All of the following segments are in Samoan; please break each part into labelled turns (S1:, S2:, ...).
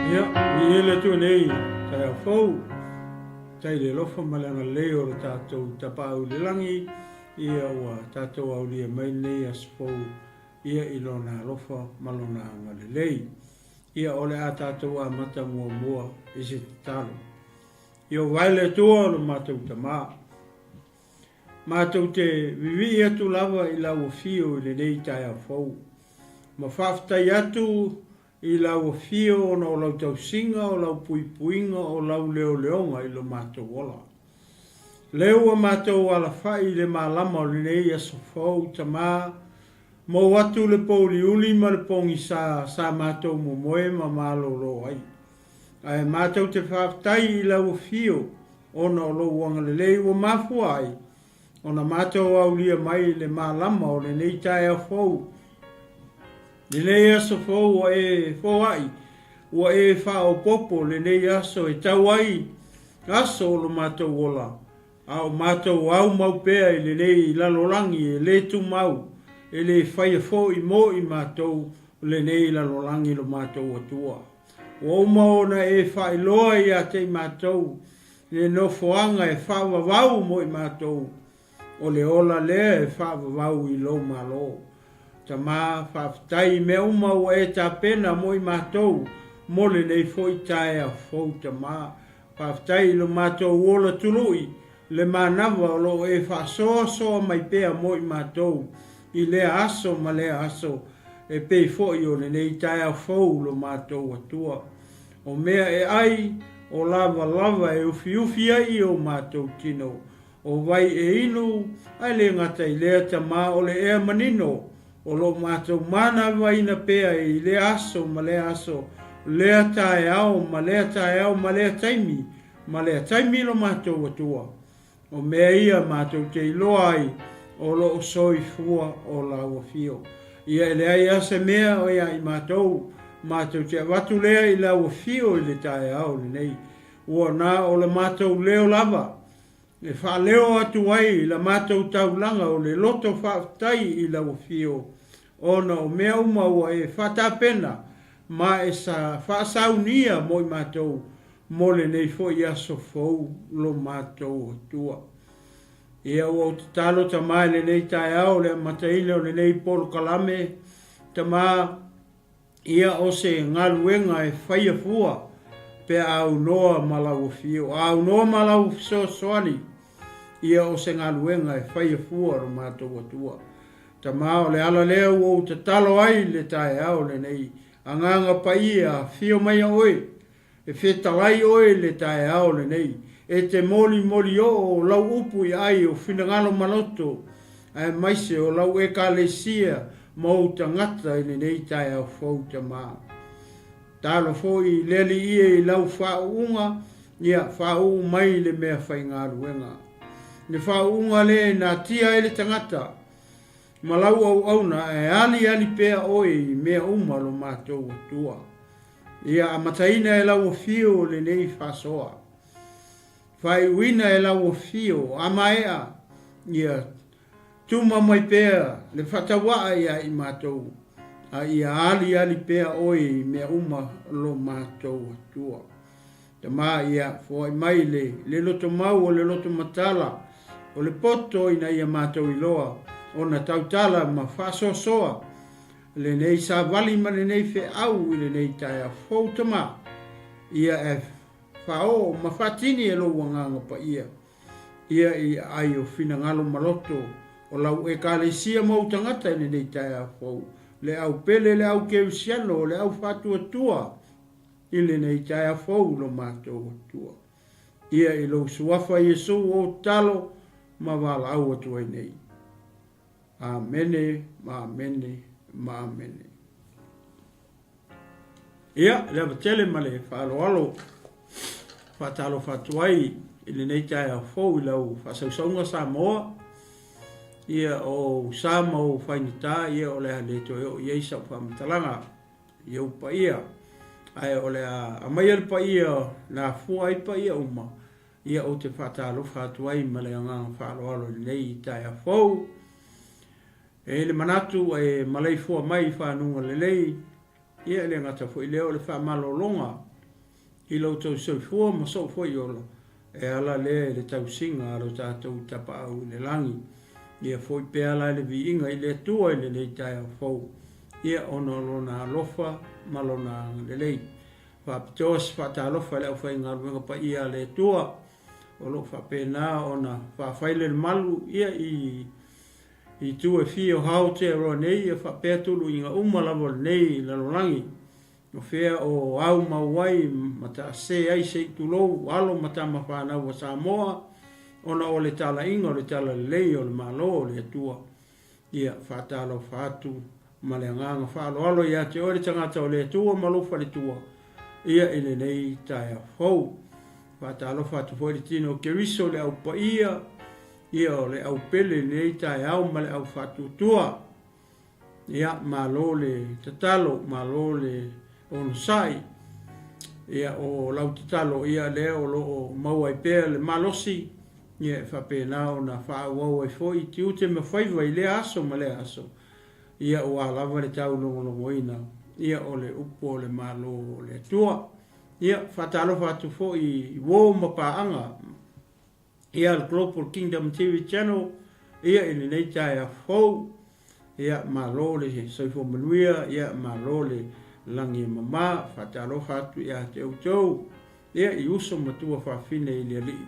S1: Ia, viia le Atua nei, taeao fou, tai le alofa ma le agalelei o le tatou Tapaau i le lagi, ia ua tatou aulia mai lenei aso fou, ia i Lona alofa ma Lona agalelei. Ia o le a tatou amata muamua i se tatalo. Ia ovae le Atua lo matou Tama. Matou te vivii atu lava i lau afio i lenei taeao fou, ma faafetai atu i lau afio ona o lau tausiga, o lau puipuiga, o lau leoleoga i lo matou ola. Lea ua matou alafai i le malama o lenei aso fou, Tama, mou atu le pouliuli ma le pogisa sa matou momoe ma malolo ai. Ae matou te faafetai i lau afio ona o lou agalelei ua mafua ai ona matou aulia mai le malama o lenei taeao fou, lenei aso fou ua e foai, ua e faaopoopo lenei aso e tau ai aso o lo matou ola, a o matou aumau pea i lenei lalolagi e le tumau, e le faia foi mo i matou lenei lalolagi lo matou Atua. Ua uma ona e faailoa ia te i matou le nofoaga e faavavau mo i matou, o le ola lea e faavavau i lou Malo. Tama, faafetai i mea uma ua e tapena mo i matou mo lenei foi taeao fou, Tama. Faafetai i lo matou ola tului, le manava o lo o e faasoasoa mai pea mo i matou i lea aso ma lea aso, e pei foi o lenei taeao fou lo matou Atua. O mea e ai, o lavalava e ufiufi ai i o matou tino, o vai e inu, ae le gata i lea tama o le ea manino, o lo matou manavaina pea i lea aso ma lea aso, lea taeao ma lea taeao ma lea taimi ma lea taimi lo matou Atua. O mea ia matou te iloa ai o lo o soifua o lau afio. Ia e leai lava se mea o ia i matou, matou te avatu lea i lau afio i le taeao lenei. Ua na o le matou leo lava e faaleo atu ai la matou taulaga o le loto faafetai i lau afio, ona o mea uma ua e faatapena ma e sa faasaunia mo i matou mo lenei foi aso fou lo matou Atua. Ia ua ou tatalo Tama i lenei taeao le amataina o lenei polokalame, Tama, ia o se galuega e faia fua pe a aunoa ma lau afio, a aunoa ma lau fesoasoani, ia o se galuega e faia fua lo matou Atua. Tama, o le ala lea ua ou tatalo ai i le taeao lenei, Agaga Paia, afio maia oe, E fetalai oe i le taeao lenei, e te molimolioo o lau upu i ai o finagalo maloto, aemaise o lau Ekalesia ma ou tagata i lenei taeao fou, Tama. Talo foi i le Alii e i lau faauuga, ia faauu mai le mea faigaluega. Le faauuga lea e natia ai le tagata ma lau auauna ae aliali pea oe i mea uma lo matou Atua. Ia amataina e lau afio lenei faasoa. Faaiuina e lau afio a maea, ia tuma mai pea le faatauaa ia i matou, a ia aliali pea oe i mea uma lo matou Atua. Tama, ia foai mai le le lotomau o le lotomatala o le poto ina ia matou iloa ona tautala ma faasoasoa Lenei savali ma lenei feau i lenei taeao fou tama, ia e faaoo ma faatini e lou Agaga Paia, ia i aai o finagalo ma loto o lau Ekalesia ma ou tagata i lenei taeao fou, le au pele, le au kerisiano, le au faatuatua i lenei taeao fou lo matou Atua. Ia i lou Suafa Iesu ou tatalo ma valaau atu ai nei. Amene ma amene ma amene. Ia, le ava tele ma le faaaloalo faatalofa atu ai i lenei taeao fou i lau faasausauga Samoa. Ia, o ou sa ma ou faigata, ia o le a le toe oo i ai sau faamatalaga i ou paia. Ae o le a aumaia le paia na afua ai paia uma Ia ou te faatalofa atu ai ma le agaga faaaloalo i lenei taeao fou. E i ai le manatu ua e maleifua mai i fanuga lelei, ia e le gata foi i lea o le faamalologa. I lo outou soifua ma sou foi ola, e ala lea i le tausiga a lo tatou Tapaau i le lagi. Ia foi pea la le viiga i le Atua i lenei taeao fou, ia ona o Lona alofa ma Lona agalelei. Faapitoa se faatalofa i le aufaigaluega paia a le Atua o lo o faapena ona faafaile le malu ia i itu e fia o Aotearoa nei ia faapea tuluiga uma lava o lenei lalolagi. O fea o au mau ai ma taase ai se i tulou alo ma tama fanau a Samoa ona o le talaiga o le talalelei o le Malo o le Atua. Ia faatalofa atu ma le agaga faaaloalo ia te oe le tagata o le Atua ma lou faletua ia i lenei taeao fou. Faatalofa atu foi i le tino o Keriso le au paia ia o le au pele i lenei taeao ma le au faatuatua. Ia, malo le tatalo, malo le onosai. Ia, o lau tatalo, ia, lea o lo o maua ai pea le malosi, ia, e faapena ona faaauau ai foi tiute ma faiva i lea aso ma lea aso, ia, aua lava le taulogologoina, ia, o le upu o le Malo o le Atua. Ia, faatalofa atu foi i uo ma paaga. Ia le Global Kingdom TV Channel ia i lenei taeao fou. Ia malo le soifua manuia, ia malo le lagi e mama, faatalofa atu ia te outou, ia i uso ma tuafafine i le Alii,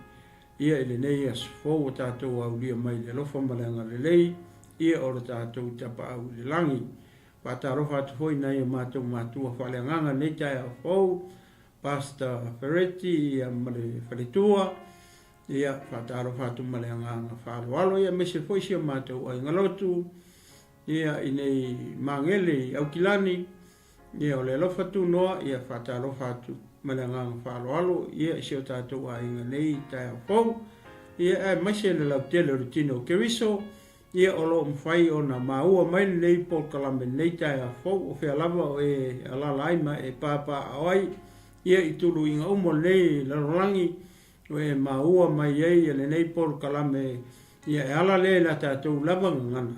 S1: ia i lenei aso fou ua tatou aulia mai i le alofa ma le agalelei, ia o le tatou Tapaau i le lagi. Faatalofa atu foi i nai o matou matua faaleagaga i lenei taeao fou, Pastor Fereti ia ma le faletua, ia faatalofa atu ma le agaga faaaloalo ia aemaise foi si o matou aiga lotu ia i nei magele i Aukilani, ia o le alofa tunoa ia faatalofa atu ma le agaga faaaloalo ia i si o tatou aiga nei i taeao fou, ia aemaise le lautele o le tino o Keriso, Ia, o lo o mafai ona maua mai lenei polokalame lenei taeao fou, o fea lava o e alaala ai ma e papaaao ai, ia, i tuluiga uma o lenei lalolagi, o e maua mai ai lenei polokalame, ia, e ala lea i la tatou lava gagana,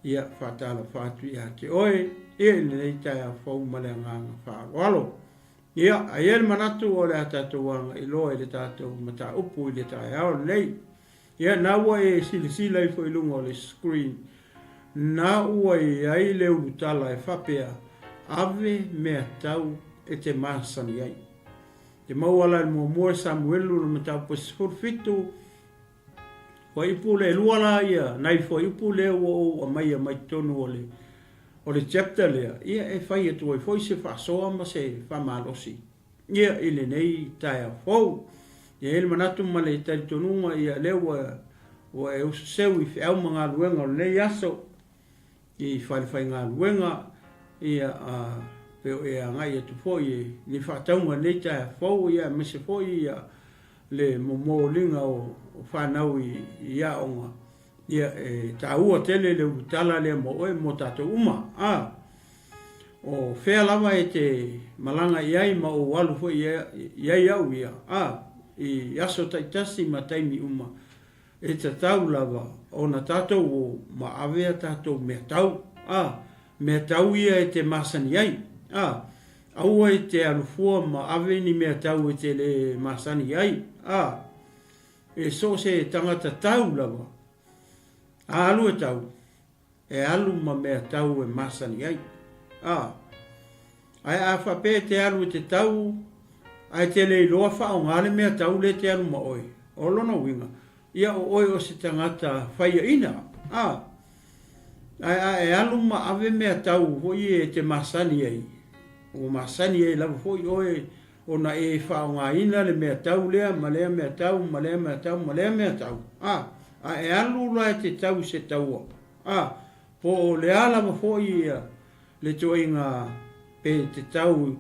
S1: ia, faatalofa atu ia te oe, ia, i lenei taeao fou ma le agaga faaaloalo. Ia, a i ai le manatu o le a tatou agai loa i le tatou mataupu i le taeao lenei. Ia, na ua e silasila ifo i luga o le screen, na ua i ai le ulutala e faapea, Ave mea tau e te masani ai. Te maua la i le muamua e Samuelu le mataupu e 17, fuaiupu le elua la ia, nai fuaiupu lea ua ou aumaia mai totonu o le, o le chapter lea, ia e fai atu ai foi se faasoa ma se faamalosi. Ia, i lenei taeao fou. E i ai le manatu ma le talitonuga, ia, lea ua, ua e ususeu i feau ma galuega o lenei aso, i falefaigaluega, ia, a, pe o e agai atu foi i ni faatauga i lenei taeao fou, ia, aemaise foi, ia, le momoliga o, o fanau i, i aoga, Ia, e taua tele le ulutala lea mo oe mo tatou uma. A, o fea lava e te malaga i ai ma ou alu foi i ai au ia, a, i aso taitasi ma taimi uma, e tatau lava ona tatou o ma ave a tatou mea tau, a, mea tau ia e te masani ai, a, aua e te alu fua ma ave ni mea tau e te le masani ai, a. E so o se tagata tau lava, a alu e tau, e alu ma mea tau e masani ai. A, ae a faapea e te alu e te tau, ae te le iloa faaaoga le mea tau lea e te alu ma oe, o lona uiga, ia o oe o se tagata faiaina. A, ae a e alu ma ave mea tau foi e te masani ai, ua masani ai lava foi oe Ona e faaaogaina le mea tau lea ma lea mea tau ma lea mea tau ma lea mea tau, a, a e alu la e te tau i se taua, a, po o le a lava foi ia le ituaiga pe te tau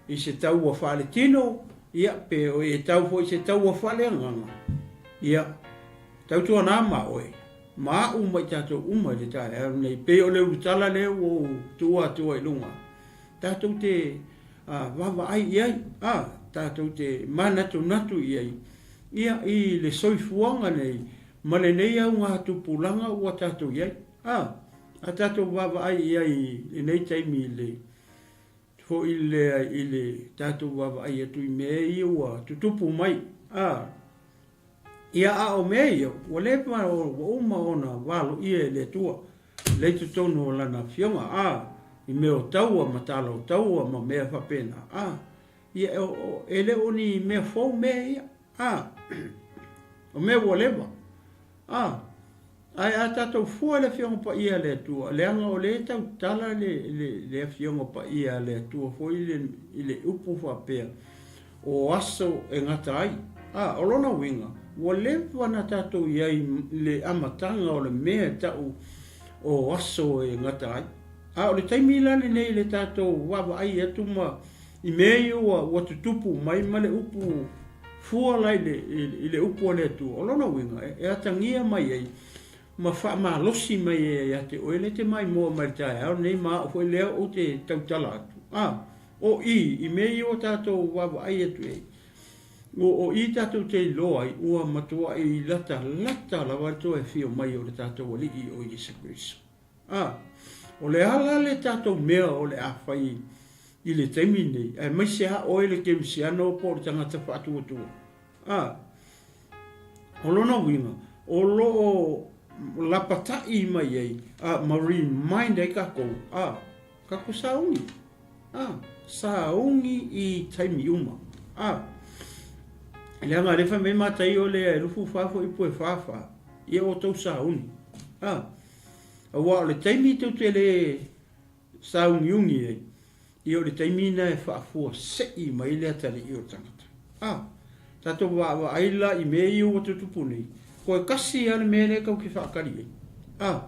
S1: i se taua faaletino, ia, pe o e tau foi i se taua faaleagaga, ia, tautuana ma oe, ma au ma i tatou uma i le taeao lenei, pei o le ulutala lea ua ou tuua atu ai i luga, tatou te vaavaai i ai, a, tatou te manatunatu i ai, ia, i le soifuaga nei ma lenei augatupulaga ua tatou i ai. A, a tatou vaavaai i ai i lenei taimi i le. Foi lea i le tatou vaavaai atu i mea ia ua tutupu mai, a. Ia, a o mea ia, ua leva ua uma ona valoia e le Atua, lea i totonu o Lana Afioga, a, i mea o taua ma tala o taua ma mea faapena, a. Ia, e le o ni mea fou mea ia, a. O mea ua leva, a. Ae a tatou fua i le Afioga Paia a le Atua, leaga o lea e tautala le, le, le Afioga Paia a le Atua foi i le, i le upu faapea, o aso e gata ai. A, o lona uiga, ua leva ona tatou i ai i le amataga o le mea e tau o aso e gata ai. A o le taimi la lenei i le tatou vaavaai atu ma i mea ia ua, ua tutupu mai ma le upu fua la i le, i le upu a le Atua, o lona uiga, e, e atagia mai ai ma faamalosi mai ai ia te oe lea e te maimoa mai i le taeao lenei ma au foi lea ou te tautala atu. A, o i, i mea ia ua tatou vaavaai atu i ai, ua o i tatou te iloa ai ua matuai latalata lava le toe afio mai o le tatou Alii o Iesu Keriso. A, o le a la le tatou mea o le a fai i le taimi lenei, aemaise a oe le kerisiano po o le tagata faatuatua? A, o lona uiga, o lo o lapataʻi mai ai, a, ma remind ai kakou, a, kakou sauni, a, sauni i taimi uma, a. Leaga lea fai mai Mataio lea e 24 fuaiupu e 44, ia outou sauni, a. Aua o le taimi tou te le sauniuni ai, ia o le taimi lena e faafuasei mai ai le atalii o le tagata. A, tatou vaavaai la i mea ia ua tutupu nei, toe kasi lava le mea lea tou te faatali ai. A,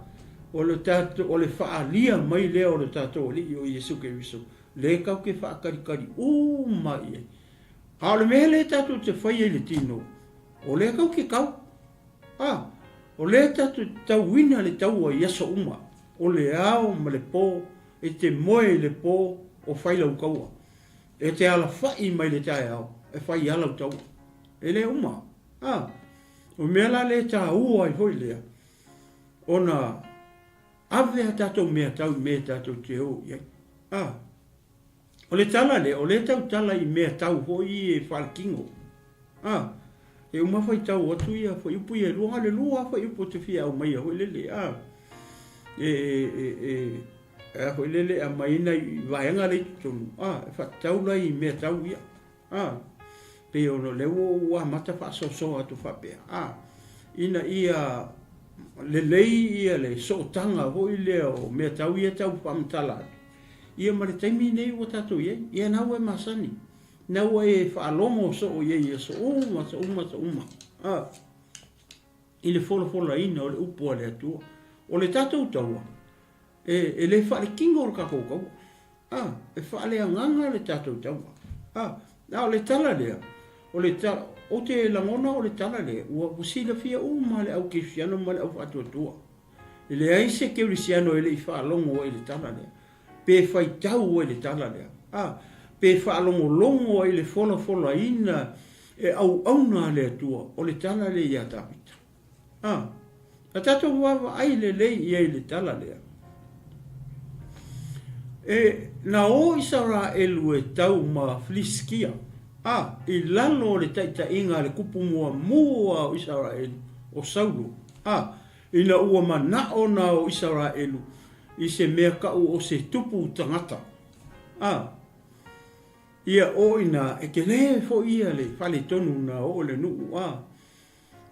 S1: o le tatou, o le faaalia mai lea o le tatou Alii o Iesu Keriso, lea tou te faatalitali uma i ai. A o le mea lea tatou te faia i le tino, o lea tou te tau. A, o lea tatou te tauina le taua i aso uma, o le ao ma le po, e te moe i le po o fai lau taua, e te alafai mai le taeao e fai a lau taua. E le uma. A, o mea la lea e taua ai foi lea, ona ave a tatou mea tau i mea tatou te o i ai. A, O le tala lea, o lea e tautala i mea tau foi e faaletino. A, e uma faitau atu ia fuaiupu ia e lua, na o le lua lava fuaiupu ou te fia aumaia foi lele, a, e, e, e, e, e a foi lele e aumai ai nai vaega lea i totonu, a, e faatatau la i mea tau ia. A, pei ona o lea ua ou amata faasoasoa atu faapea, a, ina ia lelei ia le sootaga foi lea o mea tau ia tau faamatala atu, ia ma le taimi nei ua tatou i ai, ia na ua e masani, na ua e faalogo soo i ai i aso uma, aso uma, aso uma, a, i le folafolaina o le upu a le Atua. O le tatou taua, e, e le faaletino le tatou taua. A, e faaleagaga le tatou taua. A, a o le tala lea, o le tala, ou te lagona o le tala lea, ua, ua silafia uma le au kerisiano ma le au faatuatua. E leai se kerisiano e le i faalogo ai i le tala lea, pe faitau ai i le tala lea, a, pe faalogologo ai i le folafolaina e auauna a le Atua o le tala lea ia Tavita. A, a tatou vaavaai lelei i ai i le tala lea, e, na o Isaraelu e tau ma Filisitia, a, i lalo o le taitaiga a le kupu muamua o Isaraelu, o Saulo, a, ina ua manao na o Isaraelu i se mea kaʻu o se tupu tagata, a, ia o ina e tele foi ia le faaletonu na oo le nuu, a,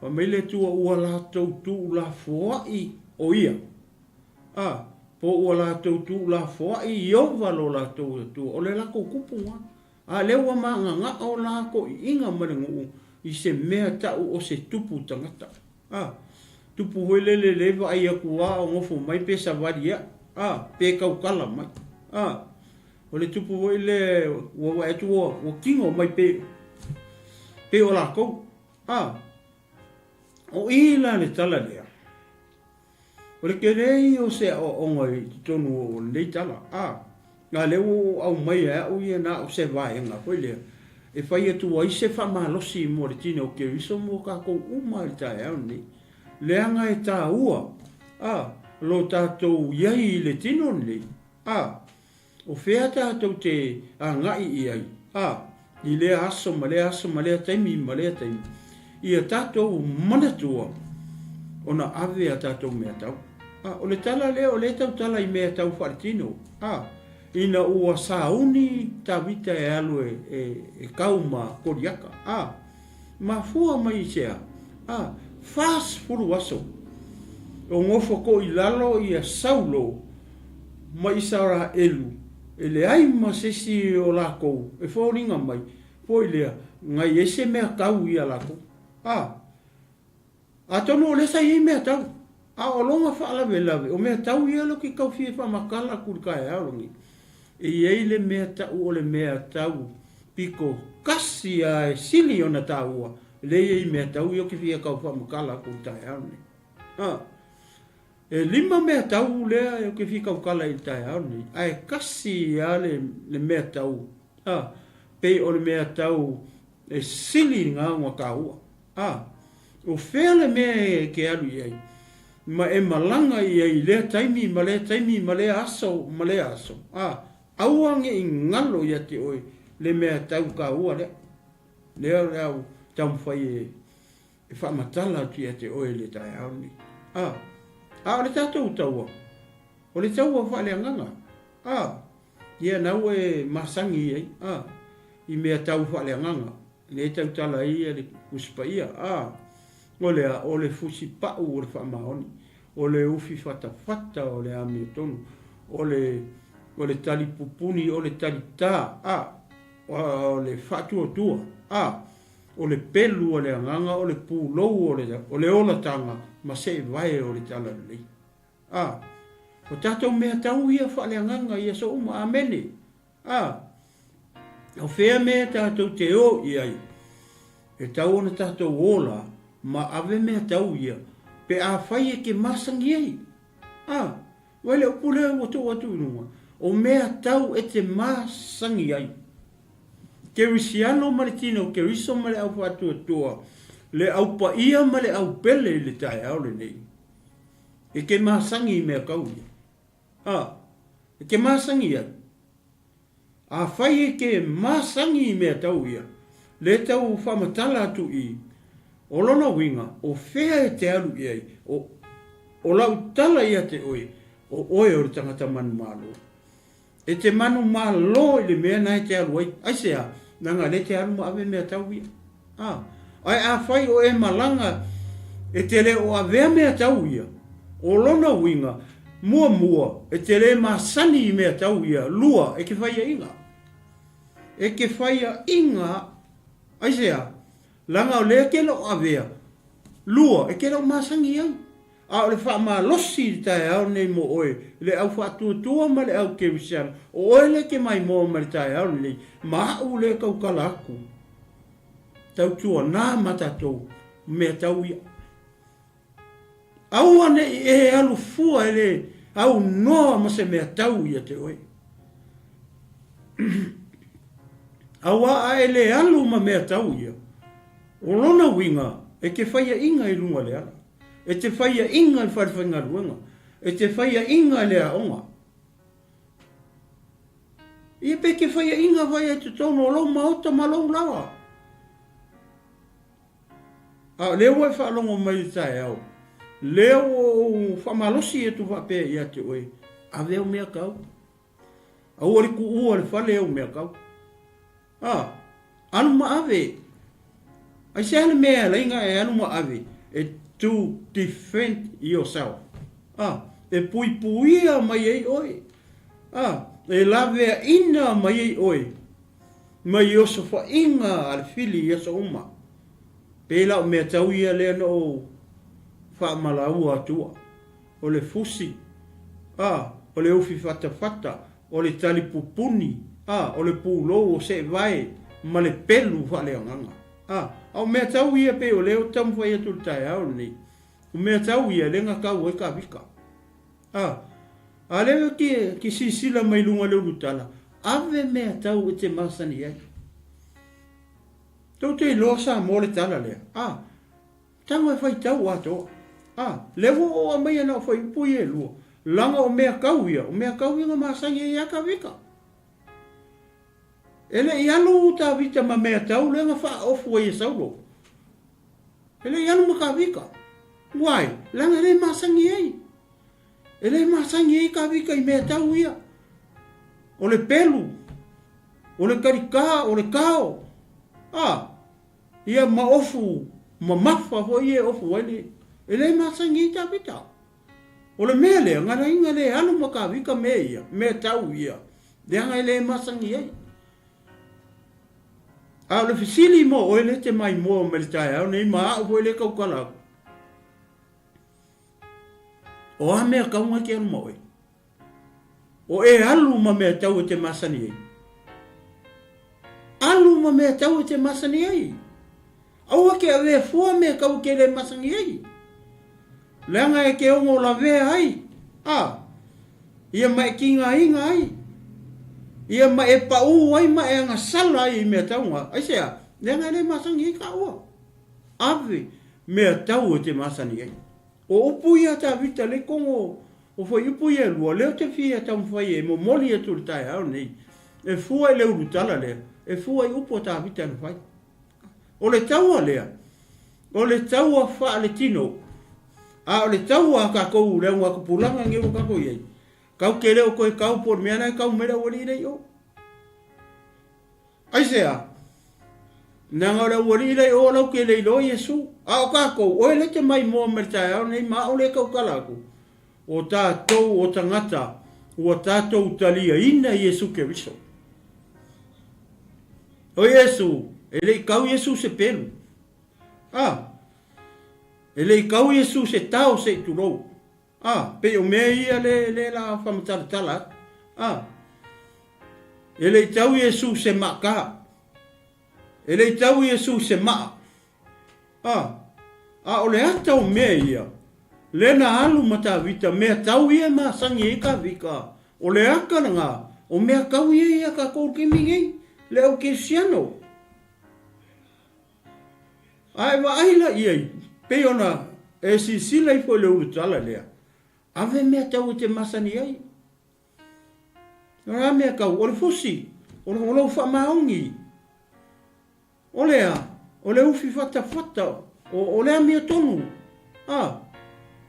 S1: Fai mai le Atua, Ua latou tuulafoai o ia, a, po ua latou tuulafoai Ieova lo latou Atua, o le latou kupu lena. A lea ua magagao la toʻiʻiga ma le nuu i se mea taʻu o se tupu tagata. A, tupu foi lele le vaai atu a o nofo mai pe savali aʻu, a, pe tautala mai. A, o le tupu foi lea ua vaai atu ua, ua tino mai pe, pe o latou. A, o i la le tala lea, o le tele ia o se aoaoga i totonu o lenei tala. A, a lea ua ou aumaia e au ia na o se vaega foi lea e fai atu ai se faamalosi mo le tino o Keriso mo tatou uma i le taeao lenei. Leaga e taua, a, lo tatou i ai i le tino lenei. A. O fea tatou te agai i ai, a, i lea aso ma lea aso ma lea taimi ma lea taimi, ia tatou manatua ona ave a tatou mea tau. A, o le tala lea o lea e tautala i mea tau faaletino, a, ina ua sauni Tavita e alu e, e, e kau ma Koliata, a, mafua mai i se a? A, 40 aso o nofo toilalo ia Saulo ma Isaraelu, e leai ma se isi o lakou e foliga mai, foi lea, na i ai se mea tau ia lakou. A, atonu o lea sa i ai mea tau, a o lona faalavelave, o mea tau ia lea ou te tau fia faamatala atu i le taeao lenei. E i ai le mea tau o le mea tau pito kasi a e sili ona taua, lea e i ai mea tau ia ou te fia tau faamatala atu i le taeao lenei. A. E lima mea tau lea ou te fia tautala i le taeao lenei, ae kasi lava le, le mea tau, a, pei o le mea tau e sili lena ona taua. A, o fea le mea e te alu i ai, ma e malaga i ai i lea taimi ma lea taimi ma lea aso ma lea aso? A, aua ne i galo ia te oe le mea tau taua lea. Lea o le a ou taumafai e e faamatala atu ia te oe i le taeao lenei. A, a o le tatou taua, o le taua faaleagaga. A, ia na ua e masani ai, a, i mea tau faaleagaga, lea e tautala ai ia le Tusi Paia. A, o le a, o le fusi pau o le faamaoni, o le ufi fatafata o le amiotonu, o le, o le tali pupuni, o le tali tā, a, o le faatuatua, a, O le pelu a le agaga, o le pulou o le, o le olataga ma seevae o le talalelei. A, o tatou mea tau ia faaleagaga i aso uma. Amene. A, o fea mea tatou te o i ai, e tau ona tatou ola ma ave mea tau ia, pe afai e te masani ai. A, wai le upu lea ua tuu atu i luga, o mea tau e te masani ai. Kerisiano ma le tino Keriso ma le au faatuatua, le au paia ma le au pele i le taeao lenei. E ke masani i mea kau ia. A, e ke masani ai. Afai e ke masani i mea tau ia, le tau faamatala atu i, o lona uiga, o fea e te alu i ai, o, o lau tala ia te oe, o oe o le tagata manumalo. E te manumalo i le mea na e te alu ai. Aisea? Leaga lea e te alu ma ave mea tau ia. A, ae afai o e malaga e te le o avea mea tau ia, o lona uiga, muamua, e te le masani i mea tau ia, lua, e te faiaʻiga. E te faiaʻiga, aisea? Leaga o lea e te le o avea, lua, e te le o masani ai. A o le faamalosi i le taeao lenei mo oe, le au faatuatua ma le au kerisiano, o oe lea e te maimoa mai le taeao lenei, ma aʻu lea e tautala atu, tautuana ma tatou mea tau ia. Aua ne i e alu fua e le aunoa ma se mea tau ia te oe. Aua a e le alu ma mea tau ia, o lona uiga e te faiaʻiga i luga o le ala. E te faiaʻiga i le falefaigaluega. E te faiaʻiga i le aoga. Ia pe te faiaʻiga wai ai totonu o lou maota ma lou lawa. A o lea ua e faalogo mai i le taeao, lea ua ou faamalosi atu faapea ia te oe, ave au mea kau. Aua le tuua le fale au mea kau. A, alu ma ave. Aisea le mea e ala ai na e alu ma ave? E to defend yourself. A, e puipuia mai ai oe. A, e laveaina mai ai oe mai i osofaiga a le fili i aso uma. Pei la o mea tau ia lea na ou faamalaua atua. O le fusi, a, o le ufi fatafata, o le tali pupuni, a, o le pulou o seevae ma le pelu faaleagaga. A, a o mea tau ia pei o lea ou te taumafai atu i le taeao lenei, o mea tau ia lea na tau ai Kavika. A, a lea ou te, te silasila mai luga o le ulutala, ave mea tau e te masani ai. Tou te iloa Samoa le tala lea, a, Tago e faitau atoa. A, lea ua ou aumaia na o fuaiupu ia e lua, laga o mea kau ia, o mea kau ia na masani ai ia Kavika. E le i alu Tavita ma mea tau lea na faaofu ai e Saulo. E le i alu ma Tavita. Why? Leaga e le masani ai. E le masani ai Tavita i mea tau ia. O le pelu, o le talikā, o le kao. A, ia ma ofu mamafa foi ia e ofu ai le... E le masani ai Tavita. O le mea lea, na laina le alu ma Tavita mea ia, mea tau ia, leaga e le masani ai. A o le fesili mo oe lea e te maimoa mai le taeao nei ma au foi lea e tautala atu, o a mea tau e te alu ma oe? O e alu ma mea tau e te masani ai? Alu ma mea tau e te masani ai. Aua ke avea fua mea tau e te le masani ai. Leaga e te ono lavea ai, a, ia ma e tigaina ai, ia ma e paʻū ai ma e agasala ai i mea tauga. Aisea? Leaga e le masani ai taua. Ave mea tau e te masani ai. O upu ia a Tavita le kogo o fuaiupu ia e lua, lea ou te fia taumafai e momoli atu i le taeao nei, e fua i le ulutala lea, e fua i upu a Tavita na fai. O le taua lea, o le taua faaletino, a o le taua a tatou le augatupulaga nei ua tatou i ai, kau te le o toe kau po o le mea la e kau mai le aualii lea i o. Aisea? Leaga o le aualii la i o lau te le iloa Iesu. A o tatou, oe lea te maimoa mai le taeao nei ma au lea e tautala atu, o tatou o tagata ua tatou taliaina Iesu Keriso. O Iesu, e le i kau Iesu se pelu. A, e le i kau Iesu se tao se i tulou. A, pei o mea ia le, le la whamatalatala atu. A, e le i tau Iesu se maʻka. E le i tau Iesu se maʻa. A, a o le ata o mea ia, le na alu ma Tavita, mea tau ia e masani ai Tavita, o le ata lena, o mea tau ia ia tatou i le taimi nei, le au kerisiano. A e vaai la i ai, pei ona e silasila ifo i le ulutala lea, ave mea tau e te masani ai. O le a mea tau? O le fusi, o lou faamaoni, o le a? O le ufi fatafata, o le amiotonu, a,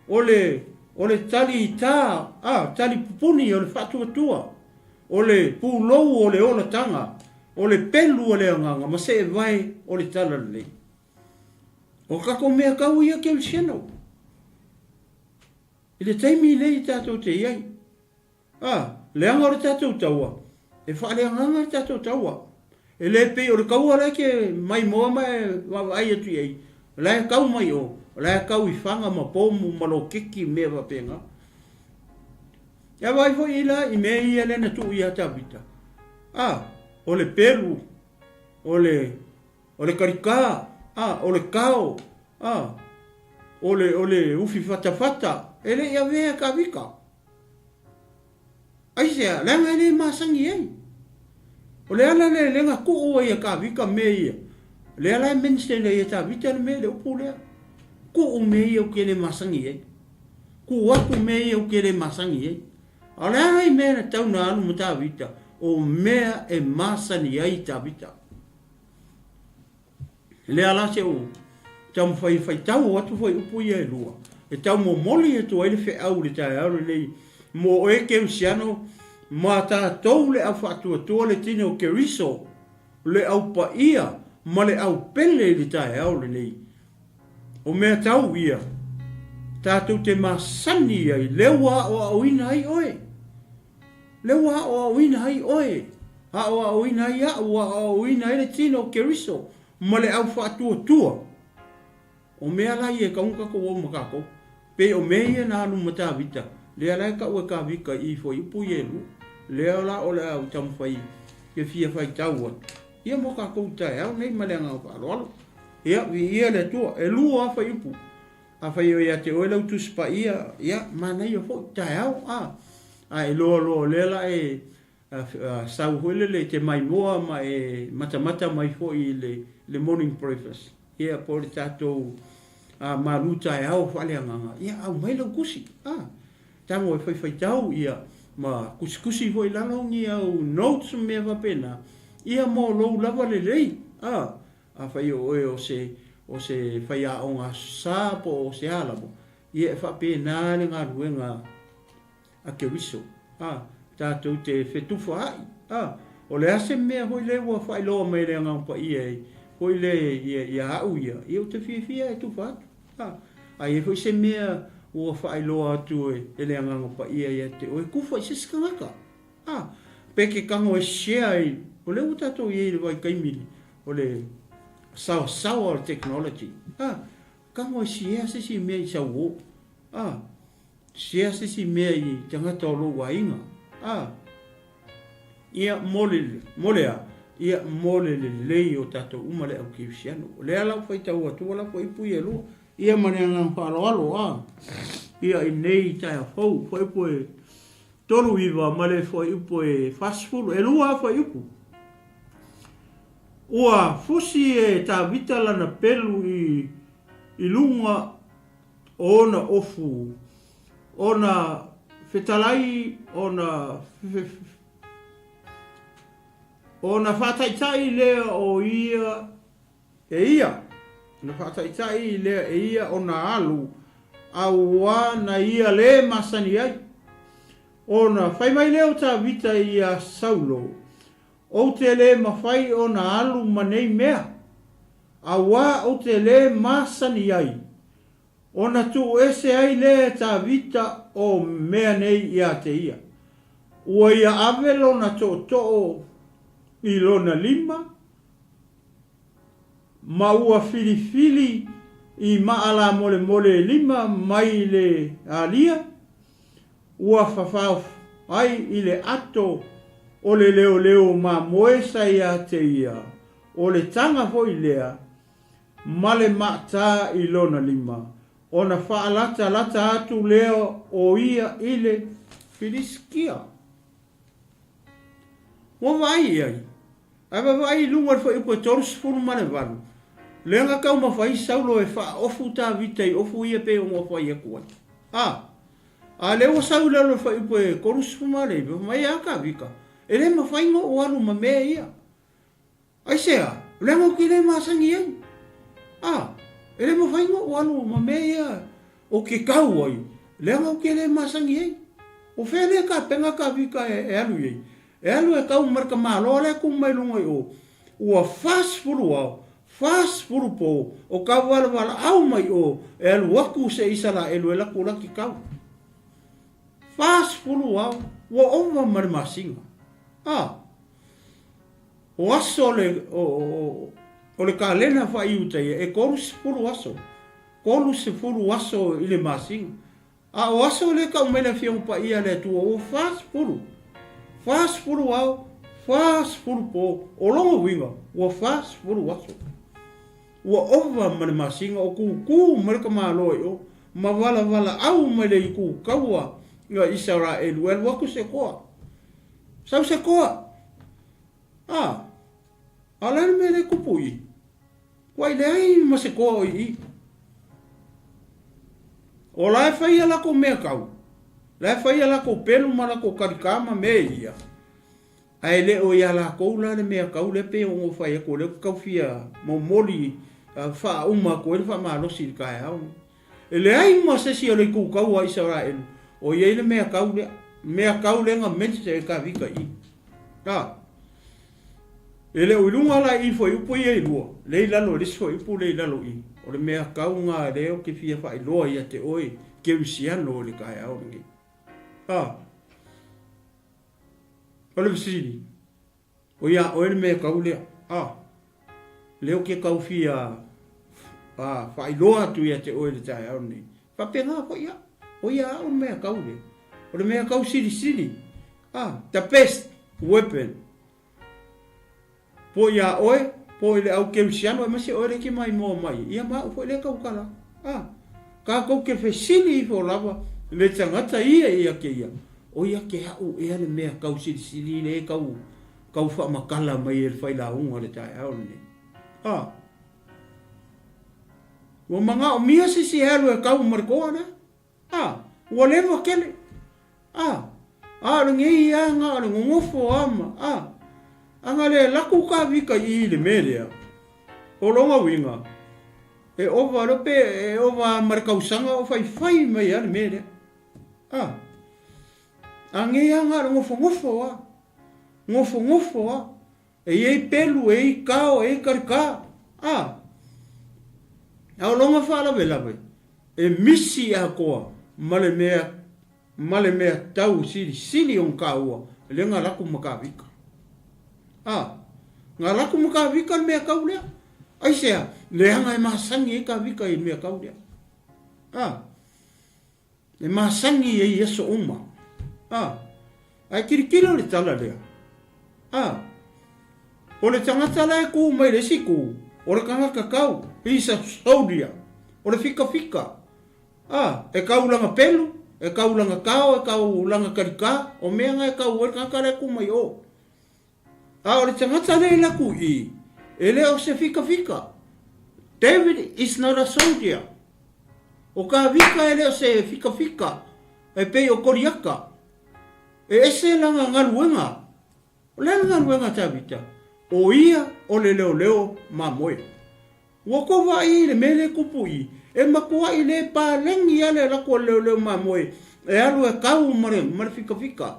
S1: o le, o le tali tā, a, tali pupuni o le faatuatua, o le pulou o le olataga, O le pelu o le agaga ma seevae o le talalelei. O tatou mea tau ia kerisiano. I le taimi nei tatou te i ai. A, leaga o le tatou taua, e faaleagaga le tatou taua. E le pei o le taua la e te maimoa ma e vaavaai atu i ai, o la e tau mai o, o la e tau i faga ma pomu ma lokeki mea faapena. E vaai foi la i mea ia lea na tuu ia Tavita. A, o le pelu, o le, o le kalikā, a, o le kao, a, o le, o le ufi fatafata, e le i avea e Tavita. Aisea, leaga e le masani ai. O le ala lea lea na tuu ai e Tavita mea ia. Lea la e mention ai e Tavita le mea, le upu lea. Tuu mea ia ou te le masani ai. Kū atu mea ia ou te le masani ai. A o le a i mea na tau na alu ma Tavita, o mea e masani ai Tavita. Lea la se o taumafai e faitau atu foi upu ia e lua, e taumomoli atu ai le feau i le taeao lenei mo oe Kerisiano ma tatou le au faatuatua le tino o Keriso, le au paia ma le au pele i le taeao lenei. O mea tau ia, tatou te masani ai, lea ua aoaoina ai oe. Lea ua aoaoina ai oe, aoaoina ai au, aoaoina ai le tino o Keriso ma le au faatuatua. O mea la ia e kau tatou au ma tatou. Pei o mea ia na alu ma Tavita, lea la e kau e Tavita i fuaiupu ia e lua. Lea la o le a ou taumafai ke fia faitau atu. Ia mo tatou taeao nei ma le agaga faaaloalo. Ia, viia le Atua. E lua lava fuaiupu. Afai o ia te oe lau Tusi Paia, ia, manaia foi, taeao, a. A e loa loa o lea la e sau foi lele e te maimoa ma e matamata mai foi i le morning breakfast, ia, po o le tatou malu taeao faaleagaga, ia, aumai lau tusi, a. Tago e faifaitau ia ma kusikusi foi i lalo ni au notes ma mea faapena. Ia mo lou lava lelei, a. Afai o oe o se, o se faiaoga aso sa po o se a lava, ia e faapena le galuega a Keriso, a, tatou te fetufaai, a. O le a se mea foi lea ua faailoa mai e le Agaga Paia e foi lea ia, ia au ia, ia ou te fiafia e tufa atu, a. A i ai foi se mea ua faailoa atu e, e le Agaga Paia ia te oe, tufa i se isi tagata. A, pe ke tago e share i, o lea ua tatou i ai i le vaitaimi o le saosaoa o le technology. A, tago e share se isi mea i sau o. A, share se isi mea i tagata o lou aiga. A, ia mo le, mo le a? Ia mo le lelei o tatou uma le au kerisiano. O lea la ua faitau atua la fuaiupu ia e lua. Ia ma le agaga faaaloalo, a, ia i nei taeao fou, fuaiupu e 39 ma le fuaiupu e 40, e lua lava fuaiupu. Ua fusi e Tavita lana pelu i, i luga o ona ofu, ona fetalai, ona, ona faataitai lea o ia E ia, ona faataitai lea e ia ona alu, auā na ia lē masani ai. Ona fai mai lea o Tavita iā Saulo, Ou te lē mafai ona alu ma nei mea, auā ou te lē masani ai. Ona tuu ese ai lea e Tavita o mea nei iā te ia. Ua ia ave lona tootoo i lona lima, Ma ua filifili i maalamolemole e lima mai le alia, ua fafao ai i le ato o le leoleo mamoe sa ia te ia, o le taga foi lea ma le maata i lona lima, ona faalatalata atu lea o ia i le Filisitia. Ua vaai i ai. Ae vaavaai i luga o le fuaiupu e 38, lea na taumafai ai Saulo e faaofu Tavita i ofu ia pei ona fai atu ai. A! A lea ua sau i lalo o le fuaiupu e 39, fai mai a Tavita, E le mafai ona ou alu ma mea ia. Aisea? Leaga ou te le masani ai. A! E le mafai ona ou alu ma mea ia ou te tau ai, leaga ou te le masani ai. O fea lea tapena Tavita e alu i ai? E alu e tau ma le tamaloa lea e tu mai luga i o, ua 40 ao, 40 po o tauvalavalaau mai o e alu atu se Isaraelu e laku laki tau. 40 ao, ua ova ma le masina. A, o aso o le, o, o, o le kalena faa-Iutaia e 30 aso, 30 aso i le masina. A o aso lea tau mai le Afioga Paia a le Atua, ua 40, 40 ao, 40 po, o lona uiga, ua 40 aso. Ua ova ma le masina o kūkū mai le tamaloa i o, ma valavalaau mai le itu taua a Isaraelu e alu atu se toa. Sau se toa. A, a o le a le mea lea e tupu i i? Ua i leai ma se toa o i i. O la e fai a latou mea kau, la e fai a latou pelu ma latou kalikā ma mea ia, ae le o iā latou la le mea kau lea pei ona ou fai atu o lea ou te tau fia momoli faauma atu ai le faamalosi i le taeao lenei. E leai ma se isi o le itu kau a Isaraelu o i ai le mea kau lea, mea kau lea na mention e Kavika i i. A. E le o i luga la i fuaiupu ia e lua, lea i lalo i le isi fuaiupu lea i lalo i, o le mea kauga lea ou te fia faailoa ia te oe kerisiano i le taeao lenei. A, o le fesili, o iā oe le mea kau lea? A, lea ou te tau fia a, faailoa atu ia te oe i le taeao lenei. Faapena foi au, o ia au le mea kau lea. O le mea kau silisili, a, the best weapon. Po iā oe, po i le au kerisiano aemaise oe lea e te maimoa mai, ia ma au foi lea e tautala. A, tatou te fesili ifo lava le tagata ia ia keia, o ia ke a'u ea le mea tau silisili lea e tau, tau faamatala mai e le failauga i le taeao lenei. A, ua manaomia se isi e alu e tau ma le toa lea. A, ua leva tele. A, a o lenei a na o le nonofo a ma, a. A A ga le laku Kavika i i le mea lea, o lona uiga, e ova loa pe e ova ma le tausaga o faifai mai lava le mea lea. A, a nei lava na o le nofonofo lava, nofonofo lava. E i ai pelu, e i ai kao, e i ai kalika. A, a o lona faalavelave, e misi atoa ma le mea ma le mea tau silisili ona taua lea na laku ma Kavika. A, na laku ma Kavika le mea kau lea. Aisea? Leaga e masani ai Kavika i le mea kau lea. A, e masani ai i aso uma. A, ae tilotilo le tala lea. A, o le tagata la e ku mai le isi ku, o le tagata kau, he's a soldier, o le fikafika. A, e kau lana pelu, e kau lana kao, e kau lana kalikā, o mea na e kau ai le tagata la e ku mai o. A o le tagata lea i laku i, e le o se fikafika. David is not a soldier. O ka vika e le o se fikafika, e pei o Koriaka. E ese lana galuega. O le a le galuega a Tavita? O ia o le leoleo mamoe. Ua kou vaai ai i le mea lea e kupu i, e matuaʻi le paleni a le lako a le leoleo mamoe e alu e kau ma le, ma le fikafika,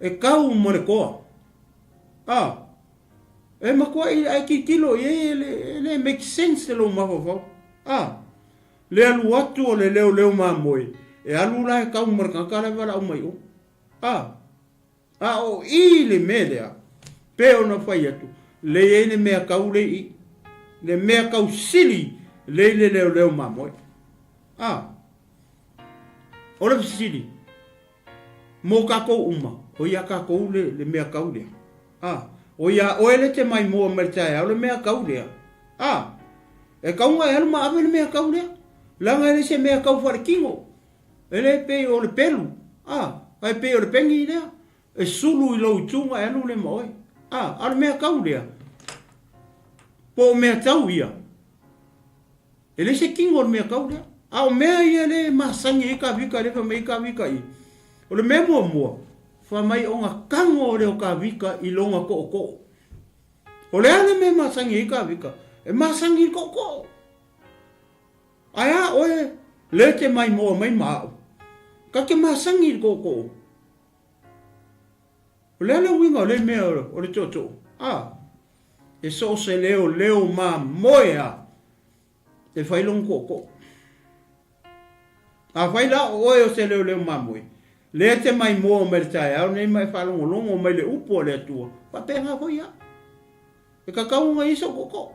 S1: e kau ma le koa. A, e matuaʻi ae tilotilo i ai e le, e le make sense lou mafaufau. A, le alu atu o le leoleo mamoe, e alu la e kau ma le tagata la e valaau mai o. A. A o i le mea lea, pei ona fai atu, lei ai le mea kau lei i, le mea kau sili lei le leoleo mamoe. A, o le fesili, mo kakou uma, o ia kakou le, le mea kau lea. A, o ia oe le te maimoa mai le taeao le mea kau lea. A, e kauga e alu ma ave le mea kau lea, leaga e le se mea kau faale-kino. E le pei o le pelu, a, ae pei o le peni lea, e sulu i lou ituga e alu lea ma oe. A, a o le mea kau lea, po o mea tau ia, e leai se kino o le mea kau lea. A o mea ia lea e masani ai Kavika, lea e fai mai ai Kavika i, o le mea muamua, fai mai ona tago lea o Kavika i lona tootoo. O le a le mea e masani ai Kavika? E masani i le tootoo. Ae a oe le te maimoa mai ma a'u, ka te masani i le tootoo. O le a le uiga o lea mea o le tootoo? A, e so o se leo leo mamoe a e fai lona tootoo. Afai la o oe o se leoleo mamoe, lea te maimoa mai le taeao nei ma e faalogologo mai le upu a le Atua, faapena foi a'u. E kakau ona i ai sou tootoo.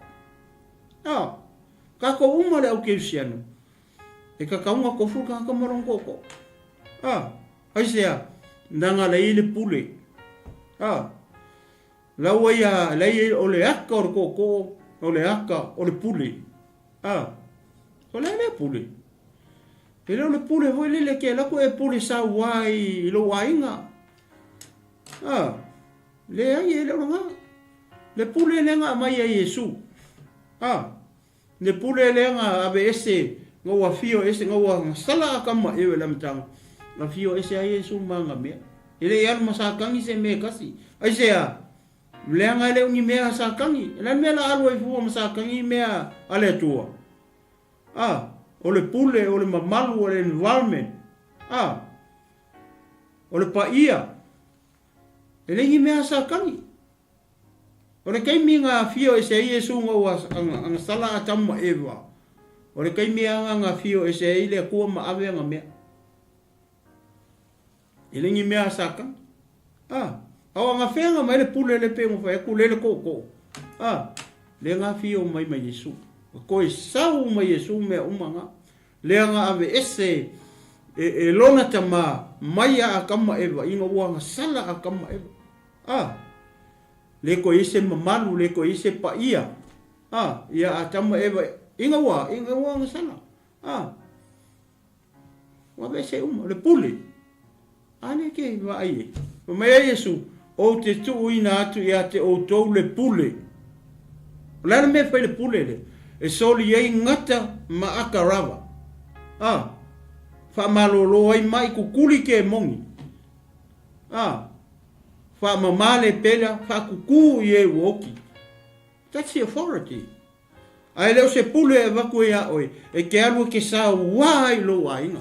S1: A, kakou uma le au Kerisiano, e kakau ona tofu le tagata ma lona tootoo. A, aisea? Leaga la i ai le pule. A, la ua ia, la i ai, o le aka o le tootoo, o le aka o le pule. A, o le a lea pule? E le o le pule foi lele ke alu atu e pule saua i lou aiga. A, Leai, e le o lena. Le pule lea na aumai e Iesu. A, le pule lea na aveese, na ua afio ese, na ua sala Atama ma Eva i le amataga, na afio ese ai Iesu ma ana mea. E le i alu ma Satani se mea e tasi. Aisea? Leaga e le o ni mea a Satani. O le a le mea la alu ai fua ma Satani i mea a le Atua? A, o le pule, o le mamalu, o le environment. A, o le paia. E leai ni mea a Satani. O le taimi na afio ese ai Iesu na ua agasala Atamu ma Eva, o le taimi lava na afio ese ai le Atua ma ave ana mea. E leai ni mea a Satani. A, a o agafea na mai le pule le pei ona fai atu le le tootoo. A, lea na afio mai ma Iesu. Toe sau ma Iesu mea uma na. Lea na aveese e lona tama mai ia Atamu ma Eva ina ua agasala Atamu ma Eva. A, le toe i ai se mamalu, le toe i ai se paia, a, ia Atamu ma Eva ina ua, ina ua agasala. A, ua aveese uma, le pule. A lea ke vaai ai. Fai mai ai Iesu, Ou te tuuina atu ia te outou le pule. O le a le mea e fai le pule lea? E soli ai gata ma aka rava. A, faamalolo ai mai kukuli ke moni. A, Faamama le pela, faakukū i e ua oki. That's the authority. Ae le o se pule e avatu ai ia oe, e te alu e te sauā ai i lou aiga.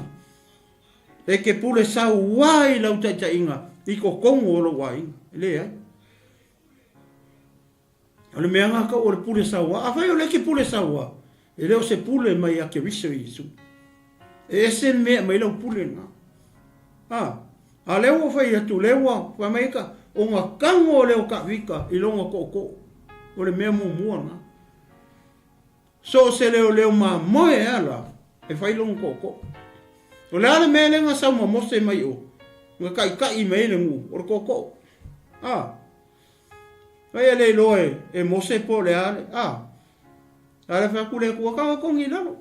S1: E te pule sauā i lau taitaiga i totonu o lou aiga. E leai. O le mea gata o le pule sauā. Afai o lea e te pule sauā, e le o se pule mai ia Keriso Iesu. E ese le mea e aumai lau pule lena. A, a lea ua fai atu, lea ua fai mai ka, o na tago lea o Tavita i lona tootoo. O le mea muamua lena. So o se leoleo mamoe a la, e fai lona tootoo. O le a le mea lea na sau ma Mose mai o, na taitai mai ai le nuu, o le tootoo. A, Ai e le iloa e Mose po o le a le, a. A le fai atu le Atua, Taga togi i lalo.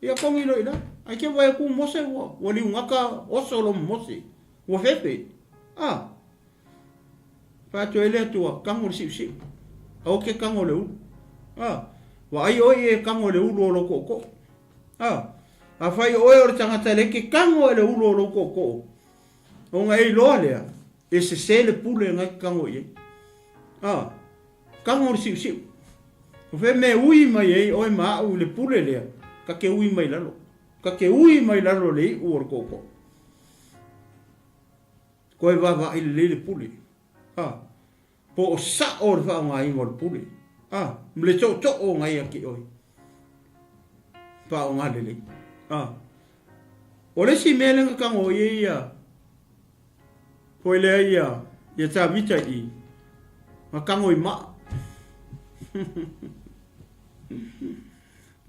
S1: Ia togi loa i lalo. Ai ke vaai atu Mose ua, ua liugata oso loma Mose. Ua fefe. A. Fai atu ai le Atua, Tago le siusiu. Aua ke tago le ulu. A. Vaai oe i e tago i le ulu o lou tootoo. A. Afai o oe o le tagata e le ke tago e le ulu o lou tootoo, ona e iloa lea, E sese le pule na e te tago i ai. A, tago le siusiu. O fea mea e ui mai ai oe ma au i le pule lea, ta te ui mai lalo. Ta te ui mai lalo le iu o le tootoo. Koe vaavaai lelei le pule. A, po o sa'o le faaaogaina o le pule. A, ma le tootoo na ia te oe. Faaaoga lelei. A, o le isi mea lea na tago i ai ia Foi lea ia, ia Tavita i, na tago i maa.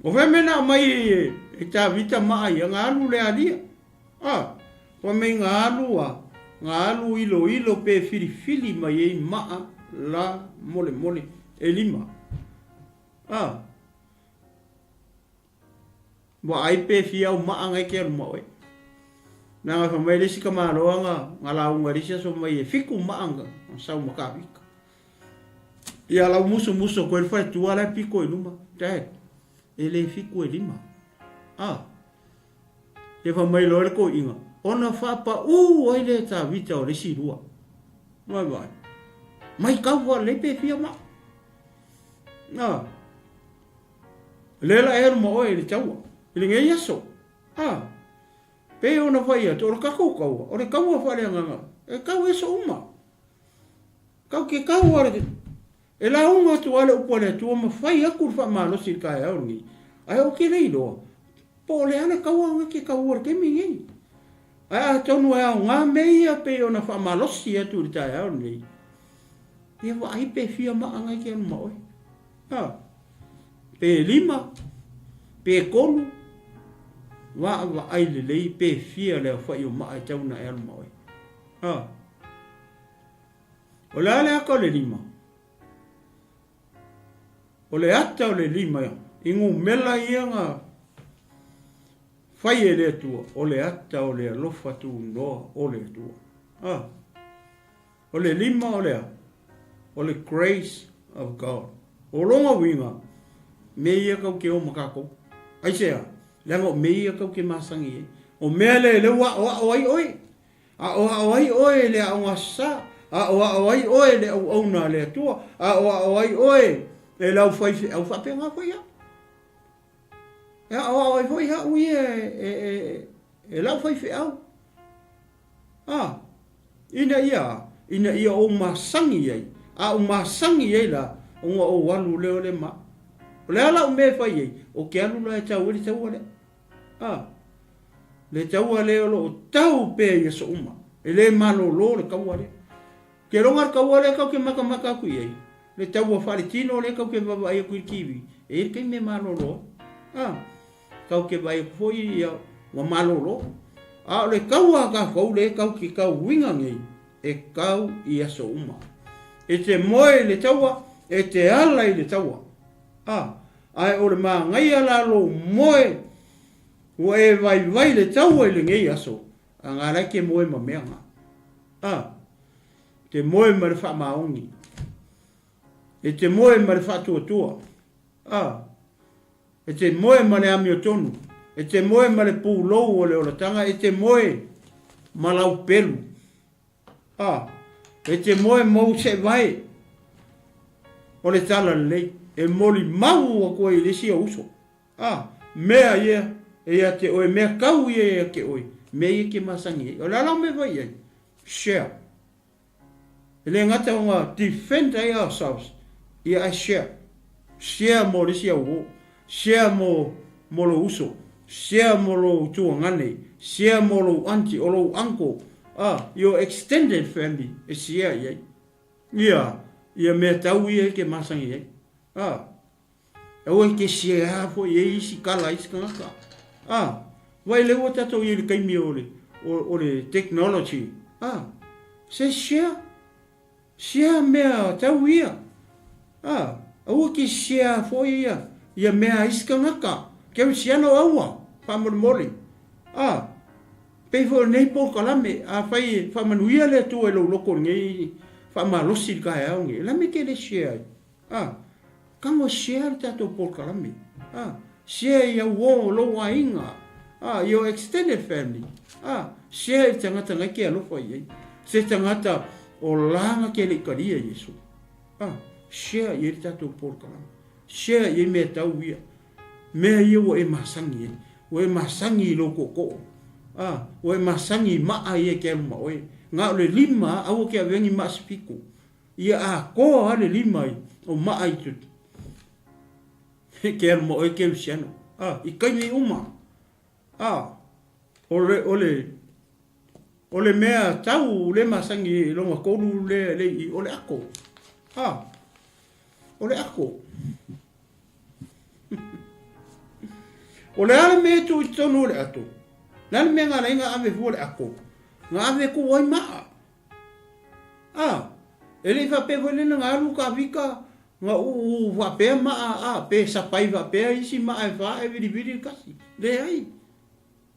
S1: O fea mea na aumai e, e Tavita maa ia, na alu le alia. A, fai mai na alu a, na alu iloilo pe filifili mai ai maa la molemole e lima. A, Vaai pe fia au maa ngai ke alu ma oe. Leaga fai mai le isi tamaloa nga nga lauga i le isi aso mai e fiku maa nga sau ma Kavika. Ia lau musumusu atu ai le faletua la e piko i luma, Dad, e le fiku e lima. Ah. Ia fai mai loa le toeaina, ona faapaū ai lea e Tavita o le isi lua. Vaai. Maitau faalelei pe fia maa. Ah. Lea la e alu ma oe i le taua, i lenei aso. A, pei ona fai atu, o le tatou taua, o le taua faaleagaga, e tau i aso uma. Kau ke tau a le, e lauga atu lava le upu a le Atua ma fai atu le faamalosi i le taeao lenei, ae ou te le iloa, po o le a le taua na ke taua i le taimi lenei. Ae atonu e aoga mea ia pei ona faamalosi atu i le taeao lenei, ia vaai pe fia maa nai ke alu ma oe. A, pe lima, pe kolu, vaavaai lelei pe fia le aofai o maa e tau ona e alu ma oe. A, o le a le ata o le lima? O le ata o le lima i numera ia na fai e le Atua, o le ata o le alofa tunoa o le Atua. A, O le lima o le a? O le grace of God. O lona uiga, mea ia kau ke o ma kakou. Aisea? Leaga o mea ia kau ke masani ai. O mea lea lea ua aʻoaʻo ai oe. Aʻoaʻo ai oe i le aoga sa. Aʻoaʻo ai oe i le auauna a le Atua. Aʻoaʻo ai oe e le au faifeau faapena foi au. E aʻoaʻo ai foi au ia e, e, e lau faifeau. A, ina ia a, ina ia ou masani ai, a ou masani ai la, ona ou alu lea o le ma. O le a lau mea e fai ai, o ke alu la e tau ai le taua lea. A, le taua lea o lo o tau pea i aso uma. E le malolo le taua lea. Ke loga le taua lea kau ke makamaka aku i ai, le taua faaletino lea kau ke vaavaai aku i le TV, e i ai le taimi e malolo ai. A, Kau ke vaai aku foi ia ua malolo. A o le kaua a kakou le kau ke kau uiga nei, e kau i aso uma. E te moe i le taua, e te ala i le taua. A, ae o le magaia la lou moe, ua e vaivai le taua i lenei aso, a nga la e ke moe ma mea nga. A, te moe ma le faamaoni. E te moe ma le faatuatua. A, E te moe ma le amiotonu, e te moe ma le pūlou o le olataga, e te moe ma lau pelu. A, E te moe mou seevae o le tala lelei e molimau atu ai i le isi ou uso. A, mea ia e ia te oe, mea kau ia ia te oe, mea ia e te masani ai. O le a la mea e fai i ai? Share. E le gata ona defend ai ourselves, ia ae share. Share mo le isi auo, share mo mo lou uso, share mo lou tuagane, share mo lou aunty, o lou uncle, a, your extended family e share i ai. Ia, ia mea tau ia e ke masani ai. A, Aua e te share foi i ai isi kala a isi tagata. A, vai lea ua tatou i ai i le taimi o le, o, o le technology. A, se share, share mea tau ia. A, aua te share foi ia, ia mea a isi tagata. Kerisiano aua, faamolemole. A, pei foi o lenei polokalame, afai e faamanuia le Atua i lou loto i lenei faamalosi i le taeao lenei, o le a le mea e te le share ai? A, Tago e share le tatou polokalame. A, share i au o lou aiga. A, your extended family. A, share i le tagata ngai ke alofa i ai. Se tagata o la nga ke le i talia Iesu. A, share i ai le tatou polokalame. Share i ai mea tau ia. Mea ia ua e masani ai. Ua e masani i lou tootoo. A, ua e masani i maa ia e ke alu ma oe. Na o le lima, aua ke avea ni maa se fitu. Ia atoa lava le lima i o maa i te ke alu ma oe Kerisiano. A, i taimi uma. A, o le, o le, o le mea tau le masani i lona tolu lea le i, o le ako. A, o le ako. O le a le mea e tuu i totonu o le ato? Le a le mea na ala ai na ave fua le ako? Na ave tuu ai maa. A, e le i faapea foi lena na alu Kavika na uu faapea maa a, pe sapai faapea isi maa e fa ae vilivili le tasi. Leai.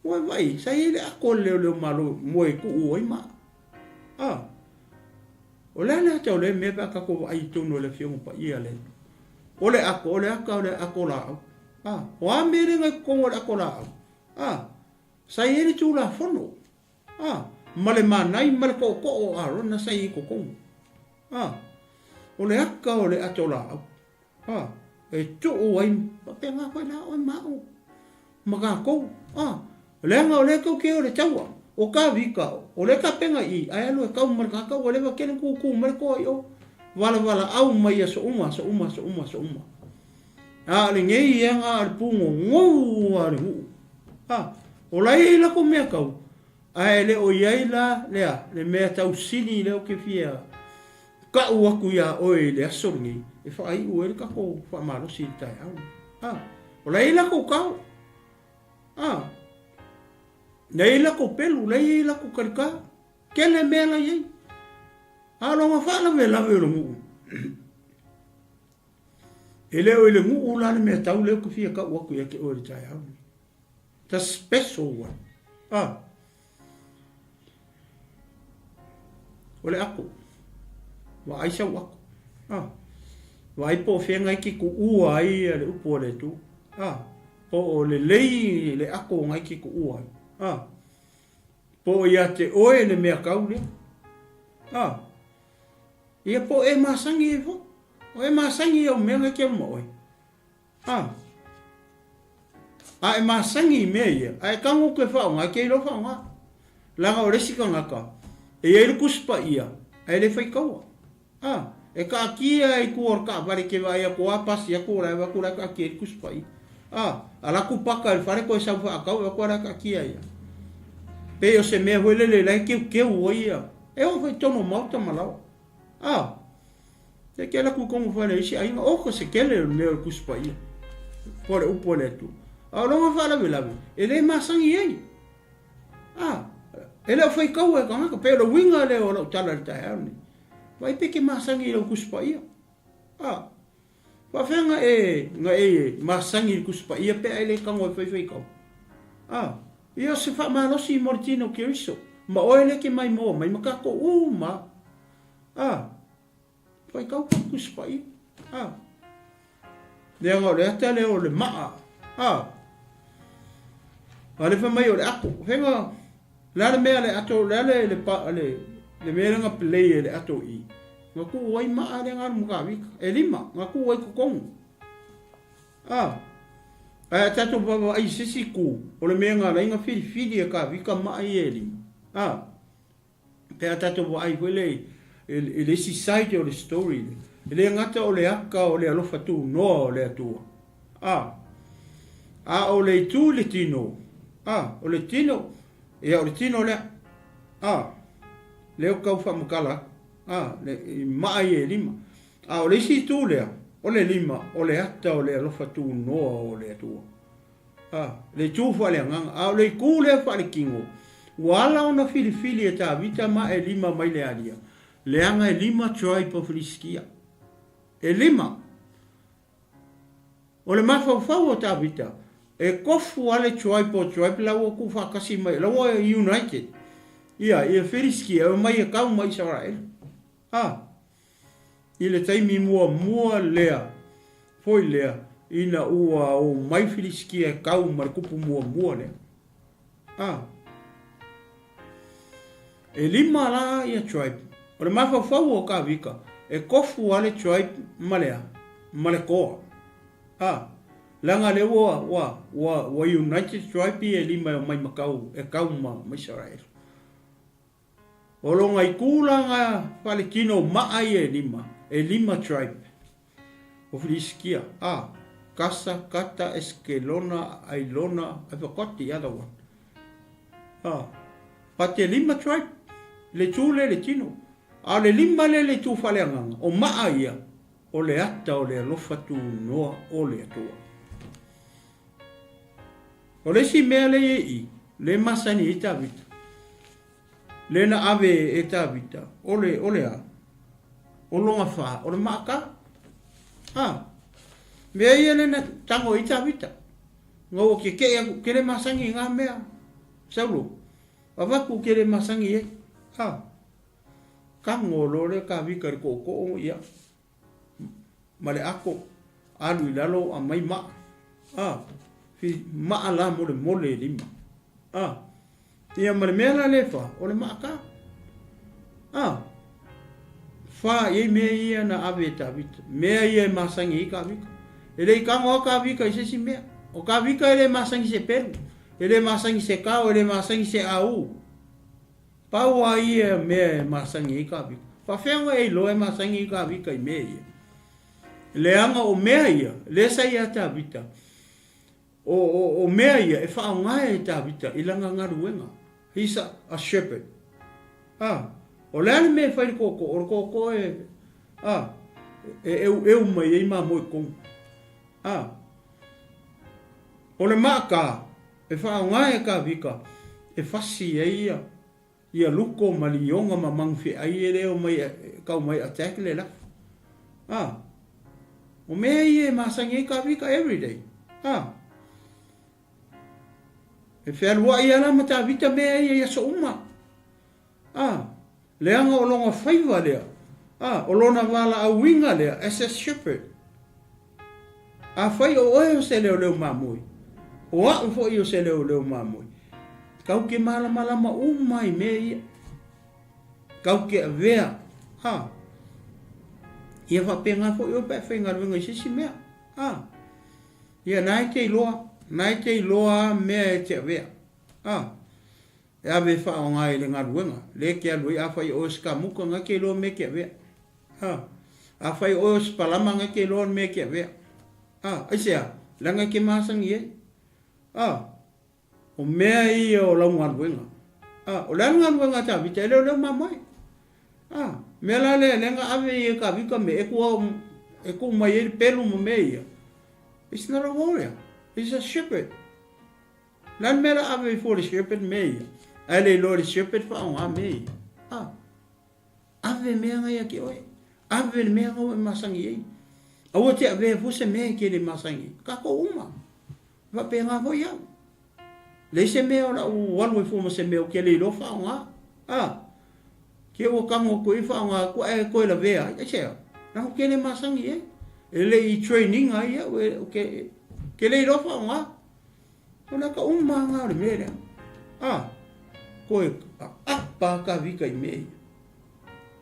S1: Ua e vaai, sa i ai le ako a le leoleo malo moe e tuu ai maa. A, o le a le ata o lea mea pe a tatou vaai i totonu o le Afioga Paia a le Atua. O le ako, o le ata o le ako laau. A, o a mea lea na i totonu o le ako laau? A, sa i ai le Tulafono. A, ma le manai ma le tootoo o Arona sa i ai i totonu. A, o le aka o le ato laau. A, e tuu ai, faapena foi la oe ma au, ma tatou. A, leaga o lea tou te o i le taua, o Kavika, o lea tapena i i, ae alu e tau ma le tagata ua leva tele ona tutu mai le toa i o, valavalaau mai aso uma, aso uma, aso uma, aso uma. A o lenei ia na o le pūgogou a le nuu. A, o la e i ai latou mea tau, ae le o i ai la le a, le mea tau sili lea ou te fia ka'u atu iā oe i le aso lenei e faaiu ai le tatou faamalosi i le taeao lenei. A, o la e i ai latou tao. A, la e i ai latou pelu, la e i ai latou kalikā. Tele mea la i ai. A o lona faalavelave o le nuu. E le o i le nuu la le mea tau lea ou te fia ka'u atu ia te oe i le taeao lenei. The special one. Ah. O le ako. Vaai sau ako. Ah. Vaai po o fea ngai ke kuua ai le upu a le Atua. Ah. Po o lelei le ako ngai ke kuua ai. Ah. Po o ia te oe le mea kau lea. Ah. Ia po o e masani ai foi. O e masani i au mea ngai ke alu ma oe. A. A e masani i mea ia, a e tago koe faaaoga, e te iloa faaaoga. Leaga o le isi tagata, e i ai le Tusi Paia, ae le faitaua. A. E taatia i tua o le taavale ke vaai atu a pasi atu o la e avatu la e taatia ai le Tusi Paia. A. Ala atu paka i le fale toe sau faatau e avatu a la e taatia ai. Pei o se mea foi lele la e teuteu ai ia. E oo foi i totonu o maota ma laoa. A. E ke ala ku kongo fale isi aiga o ko se kele o le mea o le Tusi Paia. Po o le upu a le Atua. A o lona faalavelave, e le masani ai. A, e le o faitaua e tagata, pei o le uiga lea o lau tala i le taeao lenei. Vaai pe ke masani i lau Tusi Paia. A, faafefea na e, na e masani i le Tusi Paia pe a e le tago e fai faitau? A, ia o se faamalosi mo le tino o Keriso, ma oe lea e ke maimoa mai ma tatou uma. A, Faitau ka Tusi Paia. A. Leaga o le ata lea o le maa. A. A le fai mai o le ako. Fega, le a le mea le ato, le a le, le, pa, le, Le mea lea na play e le ato i i, na tuu ai maa lea na alu ma Tavita. E lima, na tuu ai i totonu. A, ae a tatou vaavaai i se isi itu, o le mea na ala ai na filifili e Tavita maa ia e lima. A, pe a tatou vaai foi lea i le isi side o le story lea, e le gata o le ata o le alofa tunoa o le Atua, a, a o le itu i le tino, a, o le tino, ia o le tino lea, a, lea ou te tau faamatala atu, a, le, i maa ia e lima. A o le isi itu lea, o le lima, o le ata o le alofa tunoa o le Atua. A, le itu faaleagaga. A o le itu lea faaletino, ua ala ona filifili e Tavita ma e lima mai le alia, leaga e lima tribe o Filisitia. E lima. O le mafaufau o Tavita, e tofu lava le tribe o tribe la ua tuufaatasi mai, la ua united ia, ia Filisitia e omai e tau ma Isaraelu. A, I le taimi muamua lea foi lea ina ua omai Filisitia e kau ma le kupu muamua lea. A. E lima la ia tribe. O le mafaufau o Tavita, e tofu lava le tribe ma le a? Ma le toa. A. Leaga lea ua, ua, ua, ua united tribe ia e lima e omai ma kau, e kau ma, ma Isaraelu. O lona itu la nga faletino maa ia e lima, e lima tribe o Filisitia, a, Kasa, Kata, Eskelona, Ailona, I forgot the other one. A, but e lima tribe, le itu lea le tino. A o le lima lea le itu faaleagaga, o maa ia, o le ata o le alofa tunoa o le Atua. O le isi mea lea i i, lea e masani ai Tavita, lea na ave e Tavita, o le, o le a? O lona fa, o le maaka. A, mea ia lea na tango ai Tavita. Na ua kekeʻe aku, ke le masani i ngā mea, Saulo, avatu ke le masani ai. A, tango loa lea Tavita i le tootoo, ia, ma le ako, alu i lalo aumai maa, a, fi, maa la molemole e lima, a, ia ma le mea la lea e fa, o le maa ka, a, fa i ai mea ia na ave e Tavita, mea ia e masani ai Tavita. E le i tago lava Tavita i se isi mea. O Tavita e le masani i se pelu, e le masani i se kao, e le masani i se au. Pau a ia mea e masani ai Tavita. Faafefea ona e iloa e masani ai Tavita i mea ia? Leaga o mea ia, lea sa ia Tavita, o, o, o mea ia e faaaoga e Tavita i lana galuega. He's a, a shepherd. Ah, o le a le mea e fai i le tootoo? O le tootoo e, ah, e eueu mai ai mamoe i totonu. Ah, o le maaka, E faaaoga e Kavika e fasi ai ia ia luko ma lioga ma magufeai e le omai e kau mai attack le lafo. A. O mea ia e masani ai Kavika everyday. A. E fealuai ala ma Tavita mea ia i aso uma. A. Leaga o lona faiva lea, a, o lona valaauina lea as a shepherd. Afai o oe o se leoleo mamoe, o a'u foi o se leoleo mamoe, kau ke malamalama uma i mea ia. Kau ke avea, a, ia faapena foi oe pe a faigaluega i se isi mea, a, ia na e te iloa, na e te iloa a mea e te avea, a. E ave e faaaoga i le galuega, lea e te alu ai, afai o oe o se kamuta, na e te iloa mea e te avea. A, afai o oe o se palama, na e te iloa le mea e te avea. A, aisea? Leaga e te masani ai. A, o mea ia o lau galuega. A, o le a le galuega a Tavita, e leoleo mamoe. A, mea la lea, lea na ave ia Tavita me e tuu, e tuu mai ai le pelu ma mea ia. It's not a warrior, it's a shepherd. Le a le mea la ave ifo le shepherd mea ia? Ae le iloa e le shepherd faaaoga mea ia. A, ave mea nga ia te oe. Ave le mea nga ua e masani ai. Aua te avea fua se mea e te le masani ai. Kakou uma. Faapena foi au. Leai se mea o lau alu ai fua ma se mea ou te le iloa faaaoga. A, ke ua tago atu ai faaaoga atu ae toe lavea ai. Aisea? Leaga ou te le masani ai. E le i train ina ai au e, ou te, te le iloa faaaoga. O le aka uma nga o le mea lea. A, koe aapa ka vika i mea ia.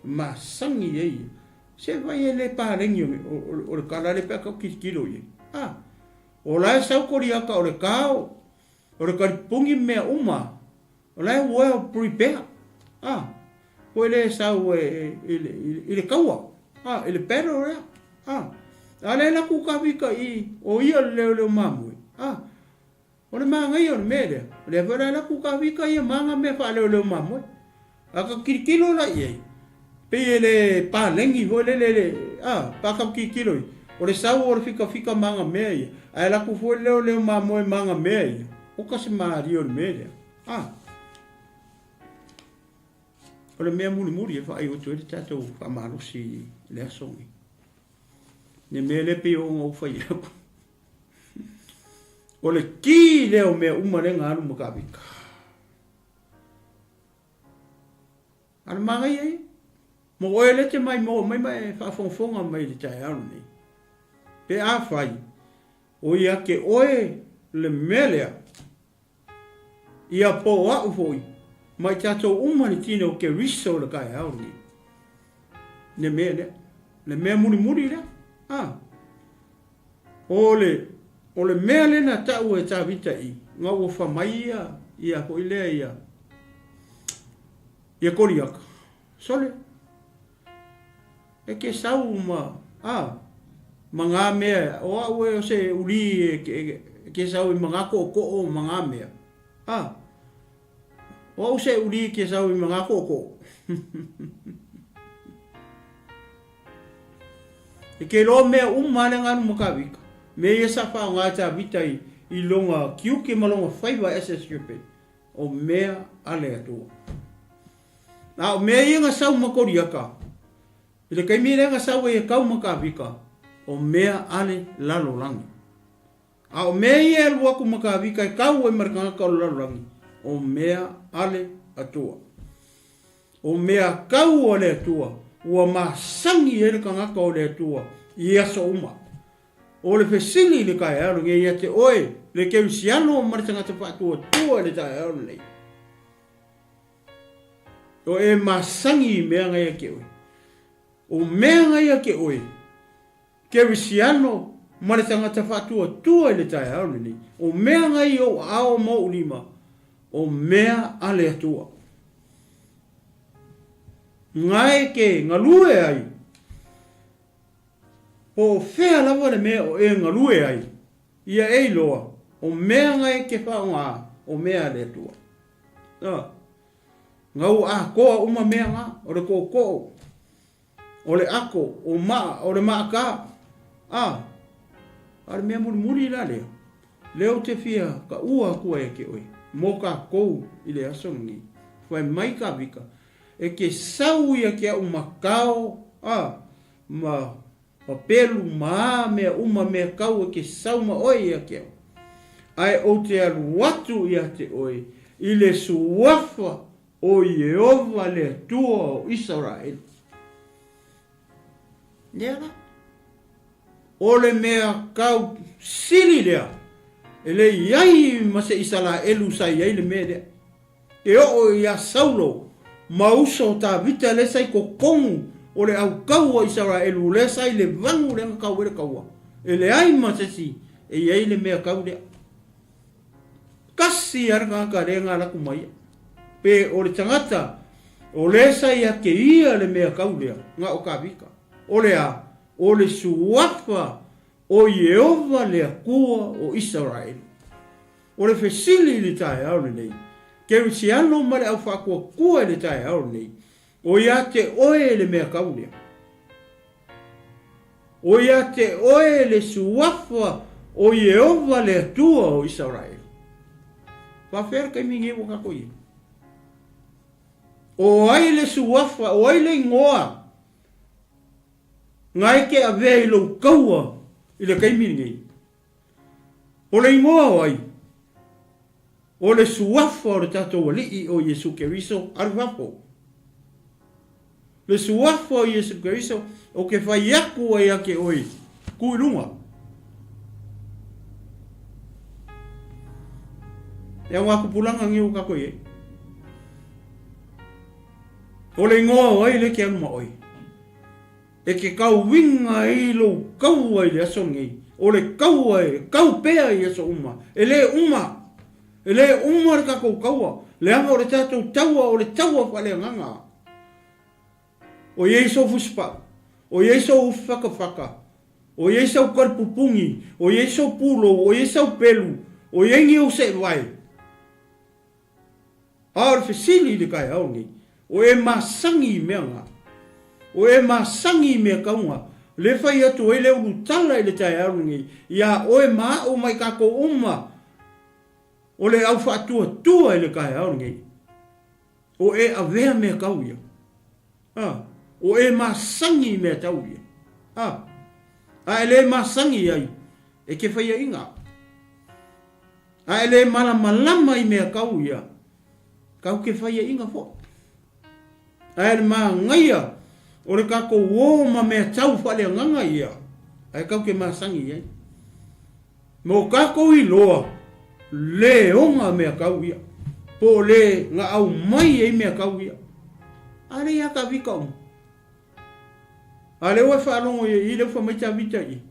S1: Masani ai ia. Se fai e le paleni o le kala le pe a ka tilotilo i ai. A, o la e sau Koliata o le kao, o le kalipuni mea uma, o la e well prepare. A, koe le sau e, i, le, i le kaua, a, i le battle lea. A, a le laku kawika i, o ia le leo leo mamoe. A, O le manaia o le mea lea, o lea foi la e alu atu Kavika ia ma ana mea faaleoleo mamoe. A ka tilotilo la i ai, pei e le paleni foi lele le, a, pa ka tilotilo i, o le sau o le fikafika ma ana mea ia, ae alu atu foi le leoleo mamoe ma ana mea ia, oka se malie o le mea lea, a. O le mea mulimuli e faaiu atu ai le tatou faamalosi i le aso lenei. Le mea lea pei ona ou fai atu. O le ki lea o mea uma lea na alu ma Kavika. A le manaia ia. Mo oe lea te mai maua mai ma e faafogafoga mai i le taeao lenei. Pe afai, o ia te oe le mea lea, Ia po au foi, ma i tatou uma le tino o Keriso i le taeao lenei. Le mea lea, le mea mulimuli lea. A. O le, o le mea lea na tau e Tavita i, na ua fa mai ia, ia foi lea ia, ia Koliata. Sole, E ke sau ma, a, ma ngā mea, o au e o se uli e, e, e ke sau i ma ngā koʻokoʻo ma ngā mea. A, o au se uli e ke sau i ma ngā koʻokoʻo. E ke loa mea uma ale ngā ma ka vika. Me ia sa wha ngā tā vita i, i longa kiuke ma longa whaiwa SS Shepherd. O mea ale atua. A o mea ia nga sau ma Koriaka, i le kaimi lea nga sau ai e kau ma Kavika, o mea ale lalolagi. A o mea ia e alu aku ma Kavika e kau ai ma le kangaka o le lalolagi, o mea ale Atua. O mea kau a le Atua, ua masani ai le kangaka o le Atua i aso uma. O le fesili i le taeao lenei ia te oe, le Kerisiano ma le tagata faatuatua i le taeao lenei. O e masani i mea ngai ke oe. O mea ngai ke oe, Kerisiano ma le tagata faatuatua i le taeao lenei. O mea ngai i ou aao ma ou lima, o mea a le Atua. Ngae ke galue ai, po o fea lava le mea o e galue ai, ia e iloa, o mea ngai ke whaonga, o mea a le Atua. A, Gau atoa uma mea nga, o le kookoo, o le ako, o maa, o le maaka. A, a le mea mulimuli la lea, lea ou te fia kaua atu ai ia te oe, mo kakou i le aso lenei. Fai mai Kavika, e ke sau ia ke au makao, a, ma Ma pelu ma a mea uma mea kau e ke sau ma oe ia te au. Ae ou te alu atu ia te oe i le suafa o Ieova le Atua o Isaraelu. Lea la. O le mea kau sili lea, e le i ai ma se Isaraelu sa i ai le mea lea. E oo iā Saulo ma uso o Tavita lea sa i totonu o le au kaua o Isaraelu lea sa i le vanu lea na kau ai le kaua, e leai ma se isi e i ai le mea kau lea. Kasi lava le tagata lea na alu atu ma ia. Pe o le tagata o lea sa ia te ia le mea kau lea, na o Tavita. O le a? O le suafa o Ieova le Atua o Isaraelu. O le fesili i le taeao lenei, Kerisiano ma le au faatuatua i le taeao lenei, o ia te oe le mea kau lea? O ia te oe le suafa o Ieova le Atua o Isaraelu? Faafefea le taimi nei ua tatou i ai? O ai le suafa, o ai le igoa na e te avea i lou kaua i le taimi lenei? O le igoa o ai? O le suafa o le tatou Alii o Iesu Keriso, alu fafo. Le suafa o Iesu Keriso, o ke fai aku ai ia te oe, ku i lunga. E au ngā kupulanga ngi o kako i ai. O le igoa o ai lea e te alu ma oe? E te kauiga ai lou kaua i le aso lenei. O le kaua e kau pea i aso uma. E le uma. E le uma le tatou kaua, leaga o le tatou taua o le taua faaleagaga. O i ai sou fusipau, o i ai sou ufi fatafata, o i ai sau talipupuni, o i ai sou pulou, o i ai sau pelu, o i ai ni ou seevae. A o le fesili i le taeao lenei, o e masani i mea na? O e masani i mea tau na? Le fai atu ai le ulutala i le taeao lenei iā oe ma aʻu ma i tatou uma o le au faatuatua i le taeao lenei. O e avea mea tau ia. A, o e masani i mea tau ia. A, a e le masani ai, e ke faiaʻiga. A e le malamalama i mea kau ia, kau ke faiaʻiga foʻi. Ae le manaia o le tatou o ma mea tau faaleagaga ia, ae kau ke masani i ai. Mo tatou iloa, le oga mea kau ia, po o le gaʻau mai ai mea kau ia. A le ia Tavita uma. A lea ua e faalogo ia i i, lea ua fai mai Tavita i i,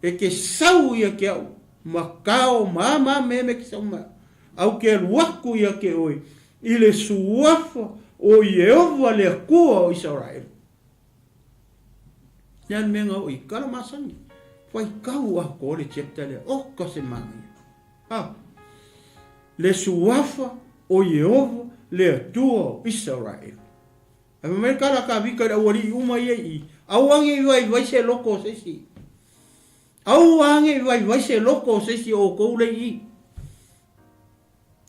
S1: E te sau ia te au, ma kao ma a ma a mea e te sau mai au te alu aku ia te oe i le suafa o Ieova le Atua o Isaraelu. Le a le mea na oo i kala masani. Faitau atoa le chapter lea. Oka se manaia. Ha. Le suafa o Ieova le Atua o Isaraelu. Ae fai mai le tala a Tavita i le aualii uma ia i i, Aua ne i vaivai se loto o se isi. Aua ne i vaivai se loto o se isi o outou lea i i.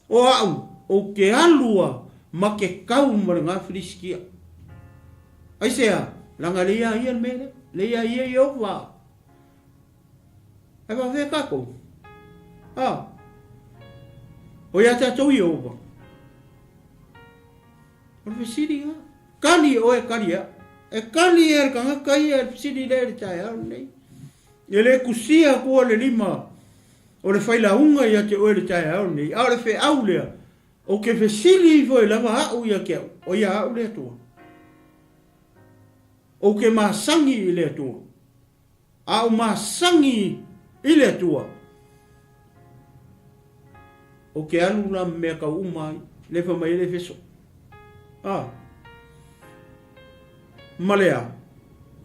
S1: O au, ou te alu a ma ke kau ma lena Filisitia. Aisea? Leaga lea ia ia le mea lea. Lea ia ia Ieova. Ae faafefea tatou? A, o ia tatou Ieova. O le fesili lena. Kali e oe, kali e au. E kali e le tagata ia le fesili lea i le taeao lenei. E le tusia atua le lima o le failauga ia te oe i le taeao lenei, a o le feau lea, ou te fesili ifo ai lava au ia te au, o ia au le Atua. Ou te masani i le Atua. A ou masani i le Atua, ou te alu la ma mea kau uma ai, le fai mai ai le Efeso. A, ma le a?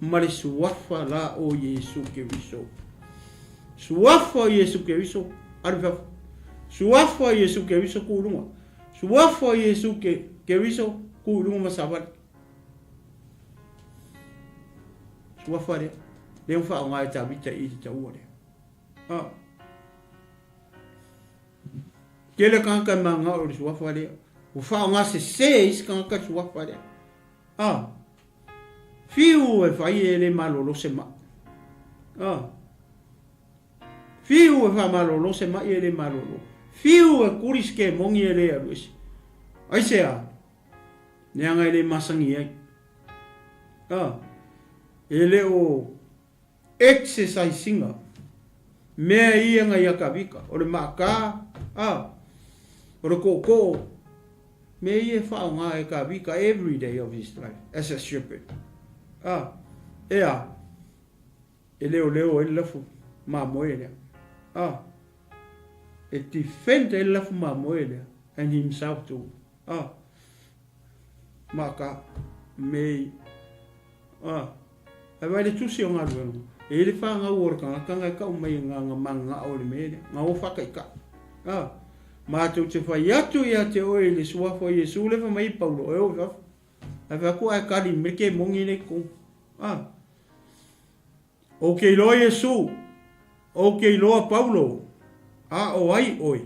S1: Ma le suafa la o Iesu Keriso. Suafa o Iesu Keriso, alu i fafo. Suafa o Iesu Keriso, ku i luga. Suafa o Iesu Keriso, ku i luga ma savali. Suafa lea. Lea ua faaaoga e Tavita i le taua lea. A. Tele tagata e manao i le suafa lea. Ua faaaoga sese e isi tagata le suafa lea. A. Fiu e fai e le malolo se mai. A. Fiu e faamalolo se mai e le malolo. Fiu e kuli se kemoni e le alu ese. Aisea? Leaga e le masani ai. A, e le o exercise ina mea ia na ia Tavita, o le maaka, a, o le tootoo, mea ia e faaaoga e Tavita every day of his life as a shepherd. A, e a, e leoleo ai le lafu mamoe lea. A, e defend ai le lafu mamoe lea and himself too. A, Maka, mei, a, Ae vaai le tusi o galuega, e i ai le whanau o le tangata nga e kau mai e nga nga mangao i le mea lea, nga o whakaikai. A, matou te whai atu ia te oe i le suafa o Iesu le wha mai i Paulo, e o i fafo. Ae whai aku ae kali me ke mongi nei kong. A, Ou ke iloa Iesu, ou ke iloa Paulo, a o ai oe?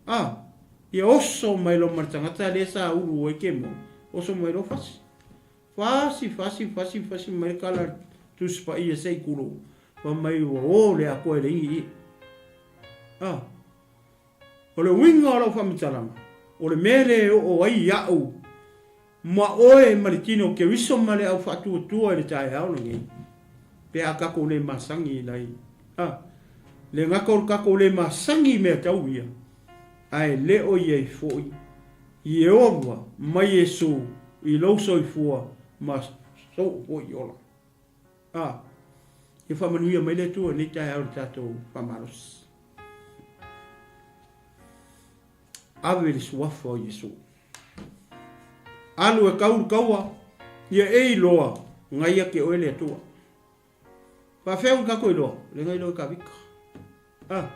S1: A, ia oso mai loa ma le tagata lea sa ulu ai ke moni, oso mai loa fasi. Fasi, fasi, fasi, fasi mai le kala Tusi Paia se i kulou, fai mai ua o le Atua e le ingi ia. A, o le uiga o lau faamatalaga, o le mea lea e oo ai iaʻu Ma oe ma le tino o Keriso ma le au faatuatua i le taeao lenei, pe a tatou le masani i lai, a, le gata o le tatou le masani i mea tau ia, ae le o i ai foi Ieova ma Iesu i lou soifua ma sou foi ola. A, ia faamanuia mai le Atua i lenei taeao i le tatou faamalosi. Ave le suafa o Iesu. Alu e kau le kaua, ia e iloa, ngai ake oe le Atua. Faafea ona tatou iloa? Le ngai iloa e Kavika. Ah,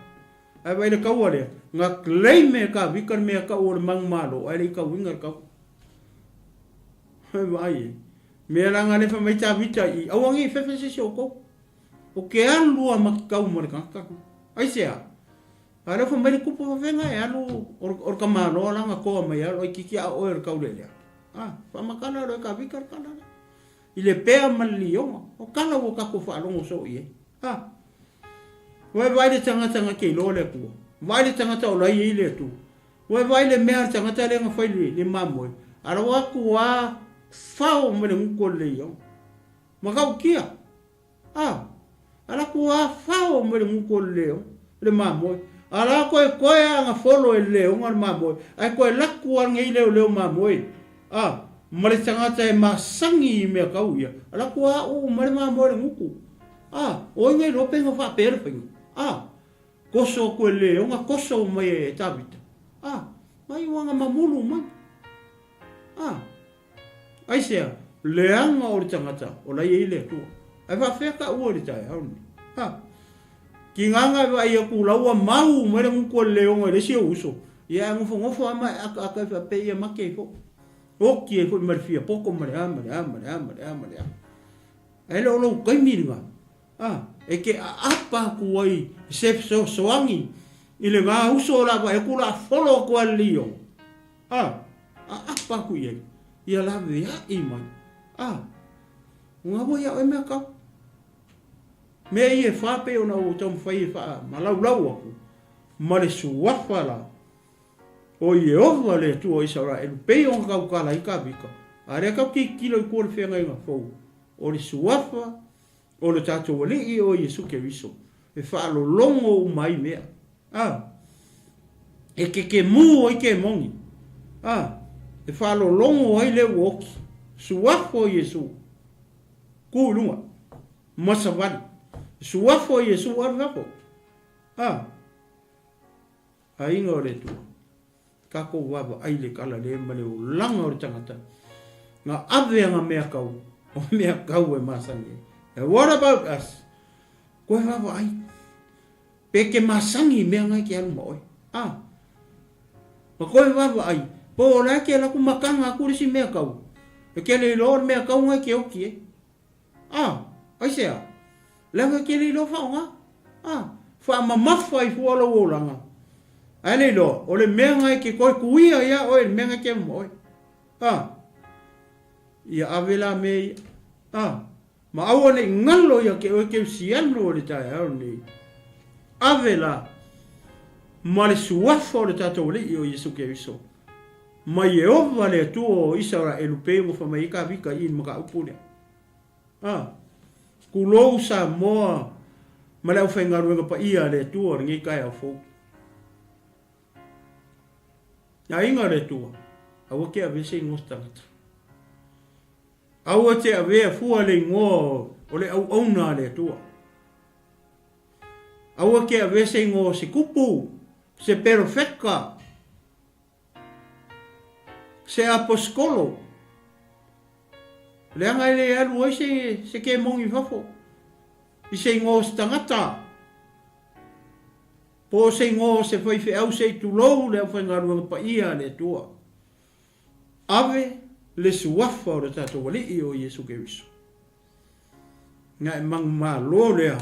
S1: ae vai le kaua lea, nga claim e Kavika le mea kau o le manumalo, ae le i kauina le kaua. Ai vaai e. Mea la nga lefa mai Tavita i, aua nei fefe se isi o outou. O ke alu a ma ke kau ma le tagata. Aisea? A lea fa mai le kupu faafega e alu o le tamaloa la nga toa mai alu ai kiki a oe o le taulelea. Ah, faamatala loa e Kavika le tala lea. I le pea ma le lioga. O tala ua tatou faalogo soo i ai. Ah. Ua e vaai le tagata na te iloa le Atua. Vaai le tagata o la e i ai le Atua. Ua e vaai le mea a le tagata lea na fai le mamoe. A la ua atu a fao mai le gutu o le lioga. Matautia. A, a la tua fao mai le gutu o le leoga, le mamoe. A la koe koe a na folo e le leoga le mamoe, ae koe laku a nei leoleo mamoe. A, ma le tagata e masani i mea kau ia, a la tua uu mai le mamoe le gutu. A, oi nei loa pe na faapea le faiga. A, koso atu e le leoga, koso mai e Tavita. A, mai ua na mamulu mai. A. Aisea? Leaga o le tagata o la e i ai le Atua. Ae faafefea taua i le taeao lenei? Ha! Kigana e vaai atu la ua mau mai le gutu a le leoga i le isi ou uso, ia ae nofonofo lava ma e akaaka ai faapea ia mate ai foi. Oti ai foi ma le fia poto ma le a ma le a ma le a ma le a ma le a. Ae le o lou taimi lena, a, e te aapa atu ai i se fesoasoani i lena uso o le a vaai atu o le a folo atu lava le leoga. A, aapa aku i ai, ia laveaʻi mai. A, o ngā wahi a oe mea kau. Mea ia e whā pei ona ou taumafai e whaamalaulau aku, ma le suafa la o Ieova le Atua o Isaraelu, pei ona tautala ai Kavika, a lea kau tilotilo i tua o le feagaiga fou, o le suafa o le tatou Alii o Iesu Keriso, e faalologo uma ai mea. A, e kekemū ai ke moni. A, e faalologo ai le ua oki. Suafa o Iesu, kū i luga, ma savali. Suafa o Iesu, alu i fafo. A, aiga o le Atua, takou vaavaai i le tala le ma le olaga o le tagata, na ave ana mea kau, o mea kau e masani ai. And what about us? Koe vaavaai. Pe ke masani i mea ngai ke alu ma oe. A. Ma koe vaavaai, po o la ke ala aku makanga aku le isi mea kau. E ke le iloa o le mea kau ngai ke oki e. A, aisea? Leaga ke le iloa whaonga. A, whaamamafa i fua lou olaga. Ae le iloa, o le mea ngai ke koe kuia ia oe, le mea ngai ke alu ma oe. A, ia ave la mea ia. A, ma aua nei ngalo ia ke oe keusiano o le taeao lenei. Ave la, ma le suafa o le tatou Alii o Iesu Keriso, ma Ieova le Atua o Isaraelu pei ona fai mai ai Kavika i le mataupu lea. A, tulou Samoa ma le aufaigaluega paia a le Atua i lenei taeao fou. Aiga o le Atua, aua te avea se igoa o se tagata. Aua te avea fua le igoa o le auauna a le Atua. Aua te avea se igoa o se kupu, se perofeta, se aposikolo, leaga e le alu ai se, se kemoni i fafo, i se igoa o se tagata, po o se igoa o se faifeau se i tulou le aufaigaluega paia a le Atua. Ave le suafa o le tatou Alii o Iesu Keriso. Na e manumalo lea,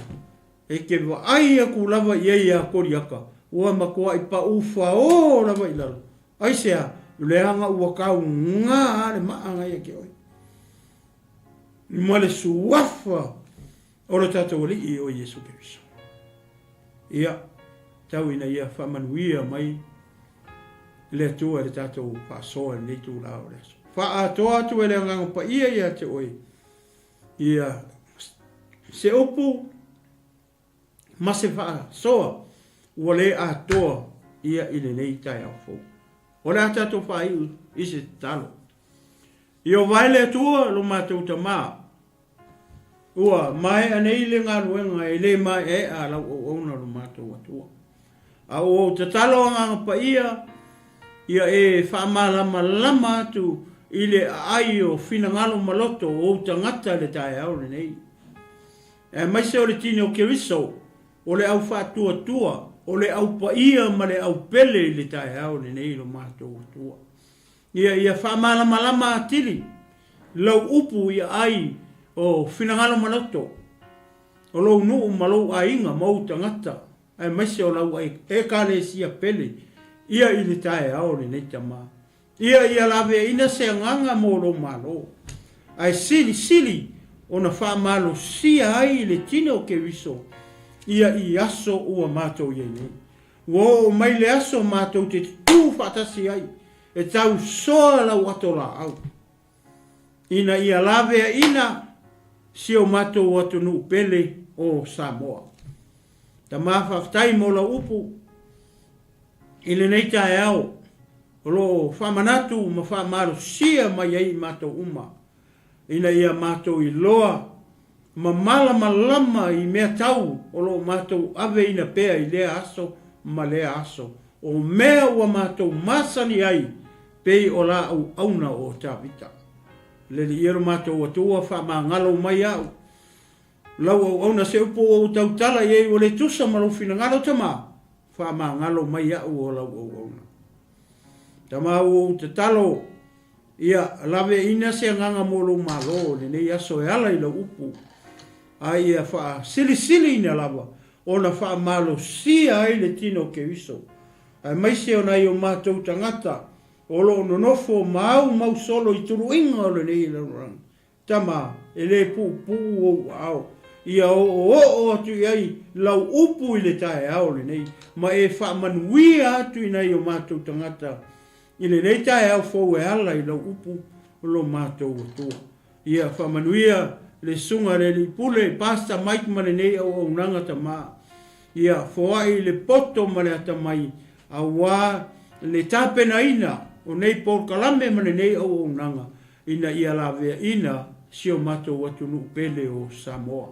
S1: e te vaai aku lava i ai iā Koliata, ua matuai paʻu faō lava i lalo. Aisea? Leaga ua taugā a le maʻa na ia te oe. Ma le suafa o le tatou Alii o Iesu Keriso. Ia, tau ina ia faamanuia mai le Atua i le tatou faasoa i lenei itulā o le aso. Faaatoa atu e le Agaga Paia ia te oe, ia se upu ma se faasoa ua le atoa ia i lenei taeao fou. O le a tatou faaiu i se tatalo. Ieova e le Atua lo matou Tama, ua maea nei le galuega e le maeaea a lau auauna lo matou Atua. A ua ou tatalo Agaga Paia, ia e faamalamalama atu i le aai o finagalo ma loto o ou tagata i le taeao lenei. Aemaise o le tino o Keriso, o le au faatuatua, o le au paia ma le au pele i le taeao lenei lo matou Atua. Ia ia faamalamalama atili lau upu i aai o finagalo ma loto o lou nuu ma lou aiga ma ou tagata, aemaise o lau Ekalesia pele ia i le taeao lenei tama. Ia ia laveaina se agaga mo lou Malo, ae silisili ona faamalosia ai le tino o Keriso ia i aso ua matou i ai nei. Ua oo mai le aso matou te tutū faatasi ai e tausoa lau ato laau, ina ia laveaina si o matou atunuu pele o Samoa. Tama faafetai mo lau upu i lenei taeao o lo o faamanatu ma faamalosia mai ai i matou uma ina ia matou iloa ma malamalama i mea tau o lo o matou aveina pea i lea aso ma lea aso, o mea ua matou masani ai pei o la auauna o Tavita. Le Alii e lo matou Atua, faamagalo mai au, lau auauna se upu ua ou tautala i ai ua le tusa ma lou finagalo, Tama, faamagalo mai au o lau auauna. Tama, ua ou tatalo, Ia laveaina se agaga mo lou Malo i lenei aso e ala i lau upu, a ia faasilisiliina lava ona faamalosia ai le tino o Keriso, aemaise o nai o matou tagata o lo o nonofo ma aumau solo i tuluiga o lenei lalolagi. Tama, e le puupuu ou aao, ia oooo atu i ai lau upu i le taeao lenei, ma e faamanuia atu i nai o matou tagata i lenei taeao fou e ala i lau upu lo matou Atua. Ia faamanuia le Susuga a le Alii Pule, Pastor Mike ma lenei auaunaga tama. Ia foai le poto ma le atamai aua le tapenaina o nei polokalame ma lenei auaunaga ina ia laveaina si o matou atunuu pele o Samoa.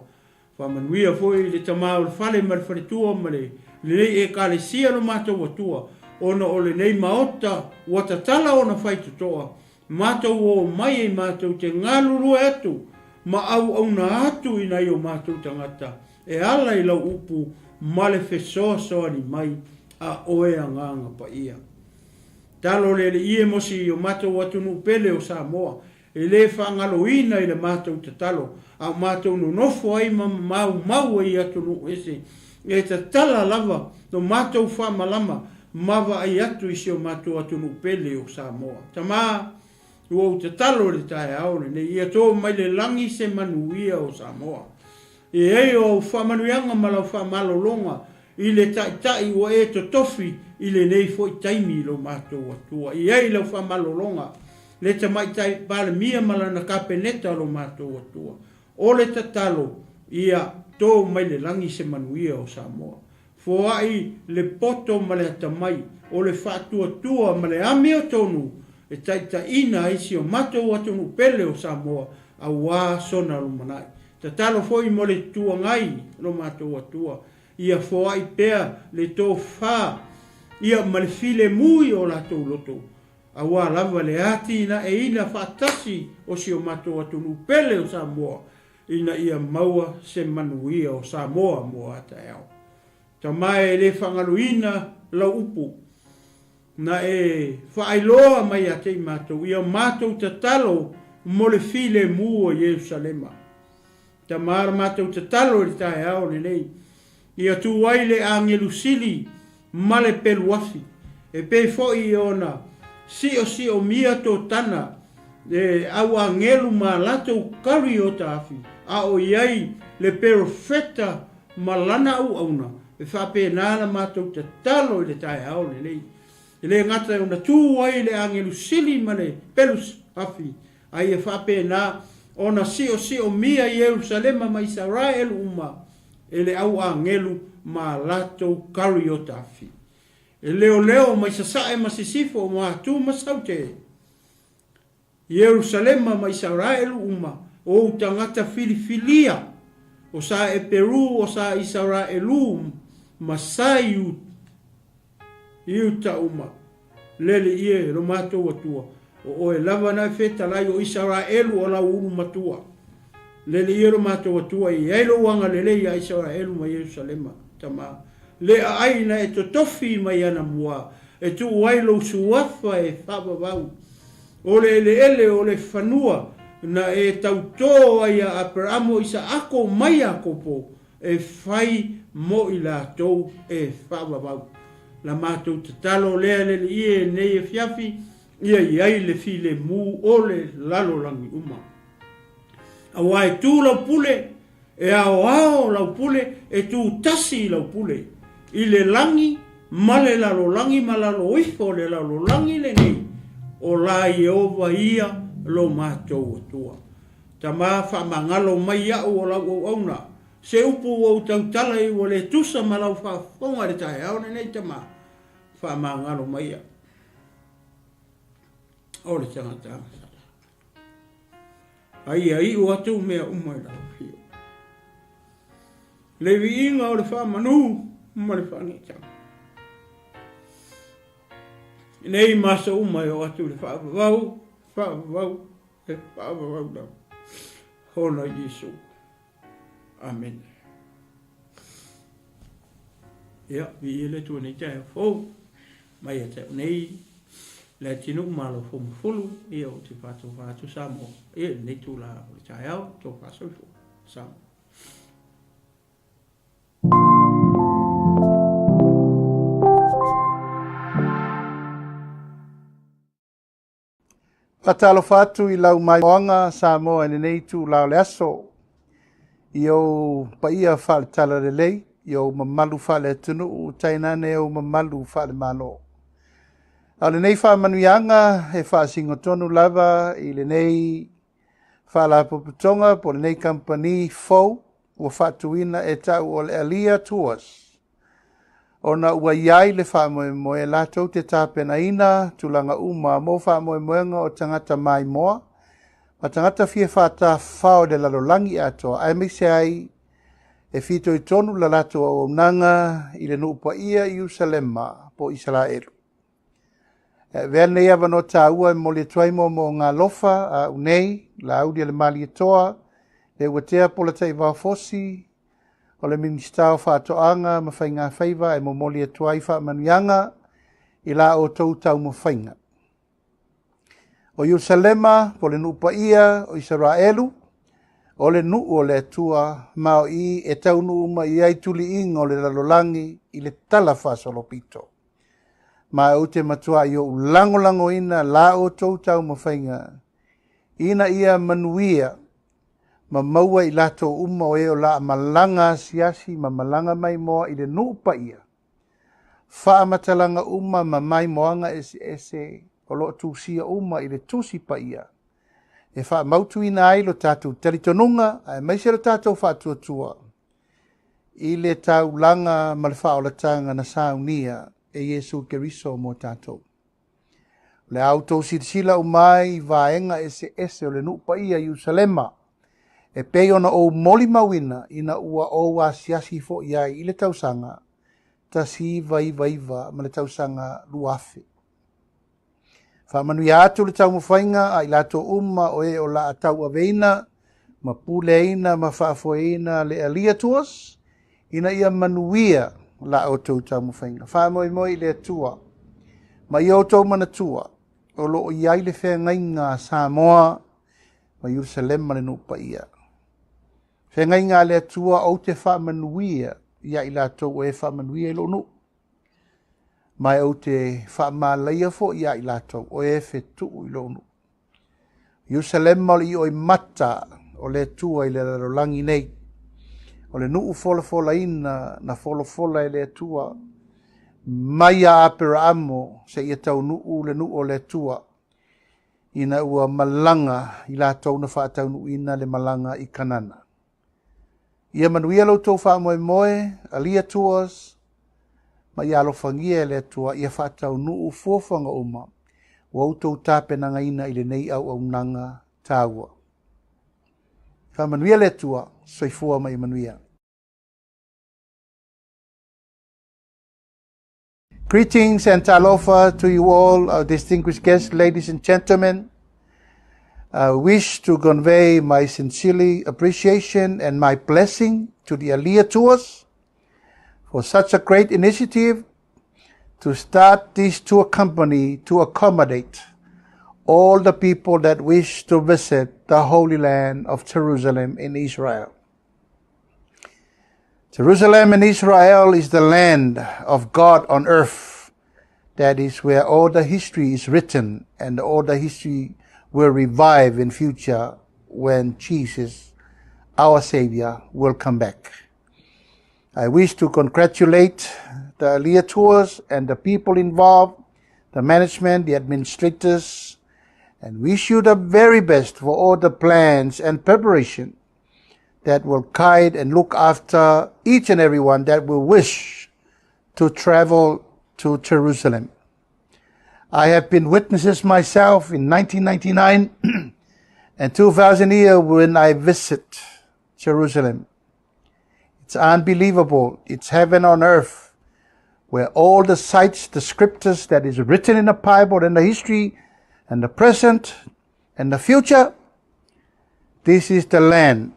S1: Faamanuia foi i le tama o le fale ma le faletua ma lenei Ekalesia lo matou Atua, ona o lenei Maota ua tatala ona faitotoa, matou o mai ai matou te galulue atu ma auauna atu i nai o matou tagata e ala i lau upu ma le fesoasoani mai a oe Agaga Paia. Talo le Alii e mo si o matou atunuu pele o Samoa, e le faagaloina i le matou tatalo, a o matou nonofo ai ma maumau ai i atunuu ese, e tatala lava lo matou faamalama ma vaai atu i si o matou atunuu pele o Samoa. Tama, ua ou tatalo i le taeao lenei, ia to mai le lagi se manuia o Samoa. E ai o au faamanuiaga ma lau faamalologa i le Taitai ua e totofi i lenei foi taimi i lo matou Atua. E ai lau faamalologa le Tamaitai Palemia ma lana Kapeneta o lo matou Atua. O le tatalo, ia to mai le lagi se manuia o Samoa. Foai le poto ma le atamai o le faatuatua ma le amiotonu e taitaiina ai si o matou atunuu pele o Samoa aua sona lumanai. Tatalo foi mo le Itu Agai lo matou Atua, ia foai pea le tofa ia ma le filemu i o latou loto, aua lava le atinaeina faatasi o si o matou atunuu pele o Samoa, ina ia maua se manuia o Samoa mo a taeao. Tama e le faagaloina lau upu, na e faailoa mai ia te i matou ia matou tatalo mo le filemu o Ierusalema. Tama la matou tatalo i le taeao lenei, ia tu ai le agelu sili ma le pelu afi, e pei foi ona siosiomia totana e au agelu ma latou kariota afi, a o i ai le perofeta ma lana auauna, e faapena la matou tatalo i le taeao lenei. E le gata ona tu ai le agelu sili ma le pelu afi, a ia faapena ona siosiomia Ierusalema ma Isaraelu uma e le au agelu ma a latou kariota afi. E leoleo mai sasae ma sisifo ma atu ma saute. Ierusalema ma Isaraelu uma, o ou tagata filifilia, o sa Eperu, o sa Isaraelu, ma sa Iuta uma, lele ie lo matou Atua, o oe lava na e fetalai o Isaraelu o lau ulu matua. Lele ie lo matou Atua e i ai lou agalelei ia Isaraelu ma Ierusalema, Tama, le aai na e totofi mai anamua, e tuu ai lou suafa e faavavau. O le eleele o le fanua na e tautō ai ia Aperamo, Isaako ma Iakopo, e fai mo i latou e faavavau. La matou tatalo lea le Alii e nei afiafi, ia i ai le filemu o le lalolagi uma. Aua e tu lau pule, e aoao lau pule, e tu tasi lau pule, i le lagi ma le lalolagi ma lalo ifo o le lalolagi lenei, o la Ieova ia lo matou Atua. Tama, faamagalo mai iaʻu o lau auauna, se upu ua ou tautala i ua le tusa ma lau faafofoga i le taeao lenei, Tama, faamagalo mai iaʻu o le tagata agasala. A ia iu atu mea uma i lau afio. Le viiga o le faamanu ma le faaneetaga. Nei ma aso uma e oo atu i le faavavau, faavavau, e faavavau lava. Ona Iesu. Amene. Ia, viia le Atua nei taeao fou, mai ia te au nei, Leatinuu Malo Fomafulu, ia ou te faatofa atu Samoa, ia i lenei tula o le taeao, tofa soifua, Samoa.
S2: Faatalofa atu i lau maimoaga Samoa i lenei itula o le aso, i ou paia faale-talalelei, i ou mamalu faale-atunuu, tainane ou mamalu faale-Malo. A o lenei faamanuiaga e faasino tonu lava i lenei faalapotopotoga po o lenei kamupani fou ua faatuina e ta'u o le Alia Tours, ona ua i ai le faamoemoe latou te tapenaina tulaga uma mo faamoemoega o tagata maimoa ma tagata fia faatafafao i le lalolagi atoa, aemaise ai e fitoitonu la latou auaunaga i le nuu paia i Ierusalema po o Isaraelu. E avea lenei avanoa taua e momoli atu ai moomooga alofa a au nei, Laauli a le Malietoa, Leuatea Polataivao Fosi, o le Minisita o Faatoaga ma Faigafaiva e momoli atu ai faamanuiaga i la outou taumafaiga. O Ierusalema po o le nuu paia o Isaraelu, o le nuu o le Atua, ma o i e taunuu mai ai tuliiga o le lalolagi i le tala faasolopito. Ma ou te matuai ou lagolagoina la outou taumafaiga ina ia manuia ma maua i latou uma o e o la malaga asiasi ma malaga maimoa i le nuu paia, faamatalaga uma ma maimoaga eseese o lo o tusia uma i le Tusi Paia, e faamautuina ai lo tatou talitonuga aemaise lo tatou faatuatua i le taulaga ma le faaolataga na saunia e Iesu Keriso mo tatou. O le a outou silasila uma ai i vaega eseese o le nuu paia i Ierusalema, e pei ona ou molimauina ina ua ou asiasi foi ai i le tausaga 1999 ma le tausaga 2000. Faamanuia atu le taumafaiga a i latou uma o e o la a tauaveina ma puleaina ma faafoeina le Alia Tours, ina ia manuia la outou taumafaiga. Faamoemoe i le Atua ma ia outou manatua o lo o i ai le feagaiga a Samoa ma Ierusalema le nuu paia. Feagaiga a le Atua ou te faamanuia ia i latou o e faamanuia i lou nuu. Ma e ou te faamalaia foi ia i latou o e fetuu i lou nuu. Ierusalema o le ioimata o le Atua i le lalolagi nei. O le nuu folafolaina na folafola e le Atua mai ia Aperaamo seia taunuu le nuu o le Atua, ina ua malaga i latou na faataunuuina le malaga i Kanana. Ia manuia lo outou faamoemoe, Alia Tours, ma ia alofagia e le Atua ia faataunuu fuafuaga uma. ua outou tapenagaina i lenei auaunaga taua. Faamanuia le Atua, soifua ma ia manuia. Greetings and talofa to you all, our distinguished guests, ladies and gentlemen. I wish to convey my sincere appreciation and my blessing to the Aliyah Tours for such a great initiative to start this tour company to accommodate all the people that wish to visit the Holy Land of Jerusalem in Israel. Jerusalem in Israel is the land of God on earth. That is where all the history is written and all the history will revive in future when Jesus, our Savior, will come back. I wish to congratulate the Aliyah Tours and the people involved, the management, the administrators, and wish you the very best for all the plans and preparation that will guide and look after each and every one that will wish to travel to Jerusalem. I have been witnesses myself in 1999 and 2000 year when I visit Jerusalem. It's unbelievable. It's heaven on earth where all the sites, the scriptures that is written in the Bible and the history and the present and the future, this is the land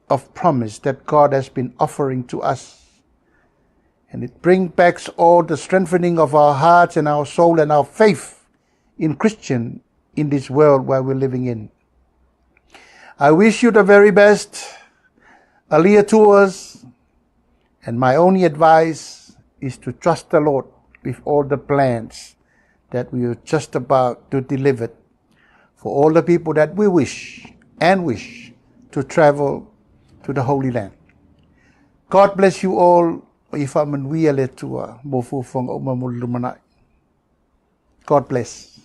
S2: of promise that God has been offering to us. And it brings back all the strengthening of our hearts and our soul and our faith in Christian in this world where we're living in. I wish you the very best, Aliyah Tours, and my only advice is to trust the Lord with all the plans that we are just about to deliver for all the people that we wish and wish to travel to the Holy Land. God bless you all. Ia faamanuia le Atua mo fuafuaga uma mo le lumanai. God bless.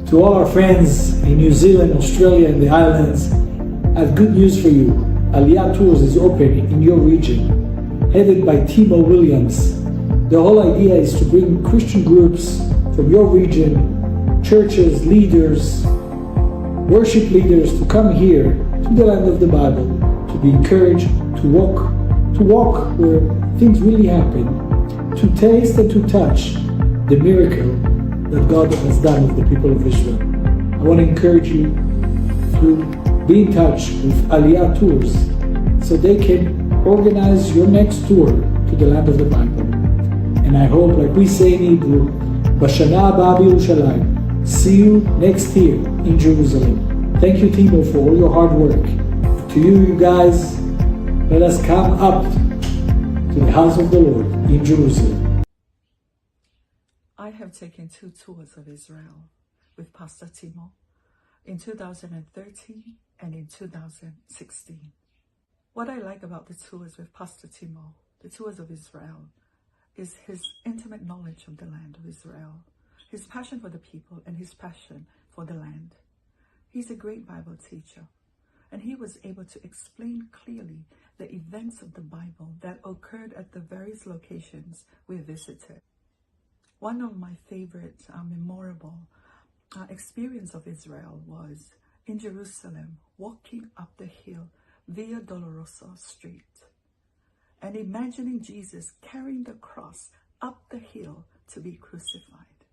S3: To all our friends in New Zealand, Australia, and the islands, I have good news for you. Aliyah Tours is open in your region, headed by Timo Williams. The whole idea is to bring Christian groups from your region, churches, leaders, worship leaders to come here to the land of the Bible to be encouraged to walk, to walk where things really happen, to taste and to touch the miracle that God has done with the people of Israel. I want to encourage you to be in touch with Aliyah Tours so they can organize your next tour to the land of the Bible. And I hope, like we say in Hebrew, בשנה הבאה בירושלים. See you next year in Jerusalem. Thank you, Timo, for all your hard work. To you, you guys, let us come up to the house of the Lord in Jerusalem.
S4: I have taken two tours of Israel with Pastor Timo in 2013 and in 2016. What I like about the tours with Pastor Timo, the tours of Israel, is his intimate knowledge of the land of Israel, his passion for the people and his passion for the land. He's a great Bible teacher, and he was able to explain clearly the events of the Bible that occurred at the various locations we visited. One of my favorite memorable experience of Israel was in Jerusalem, walking up the hill Via Dolorosa Street and imagining Jesus carrying the cross up the hill to be crucified.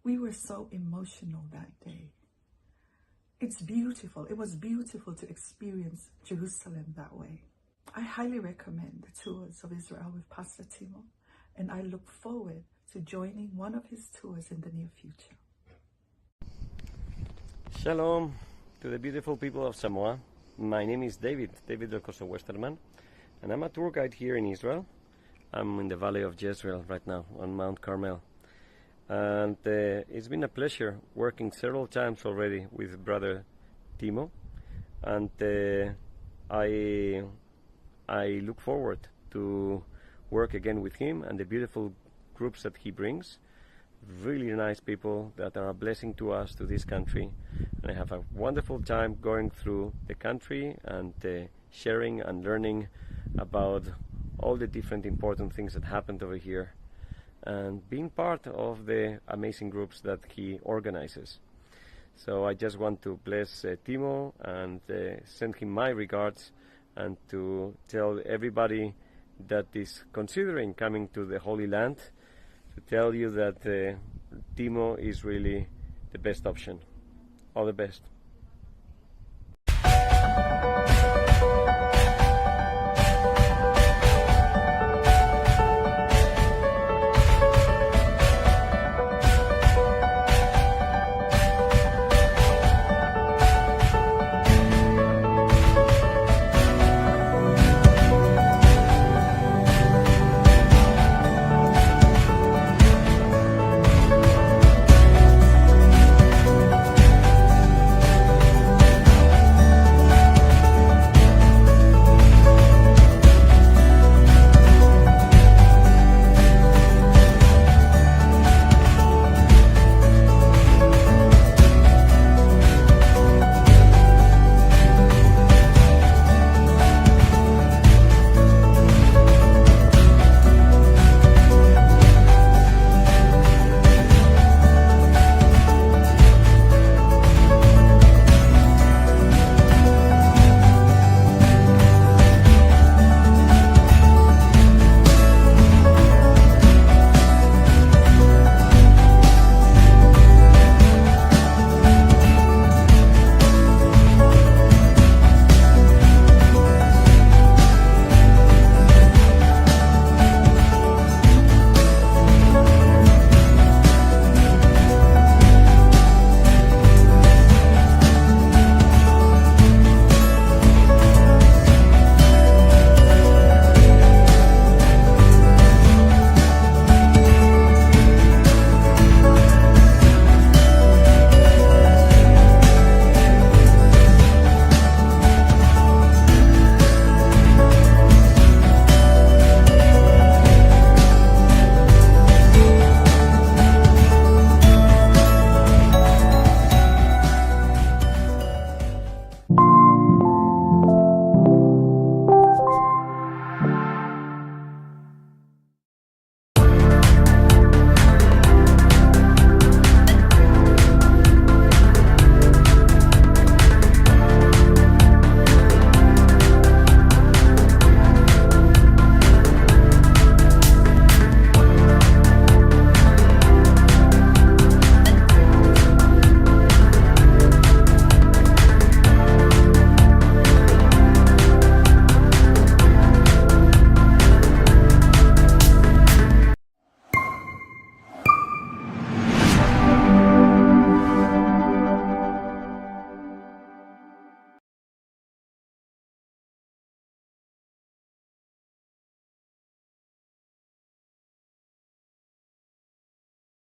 S4: We were so emotional that day. It's beautiful. It was beautiful to experience Jerusalem that way. I highly recommend the tours of Israel with Pastor Timo, and I look forward to joining one of his tours in the near future.
S5: Shalom to the beautiful people of Samoa. My name is David, David Delcorso Westerman, and I'm a tour guide here in Israel. I'm in the Valley of Jezreel right now on Mount Carmel. And it's been a pleasure working several times already with Brother Timo. And I look forward to work again with him and the beautiful groups that he brings. Really nice people that are a blessing to us, to this country. And I have a wonderful time going through the country and sharing and learning about all the different important things that happened over here. and being part of the amazing groups that he organizes. So I just want to bless Timo and send him my regards and to tell everybody that is considering coming to the Holy Land to tell you that Timo is really the best option. All the best.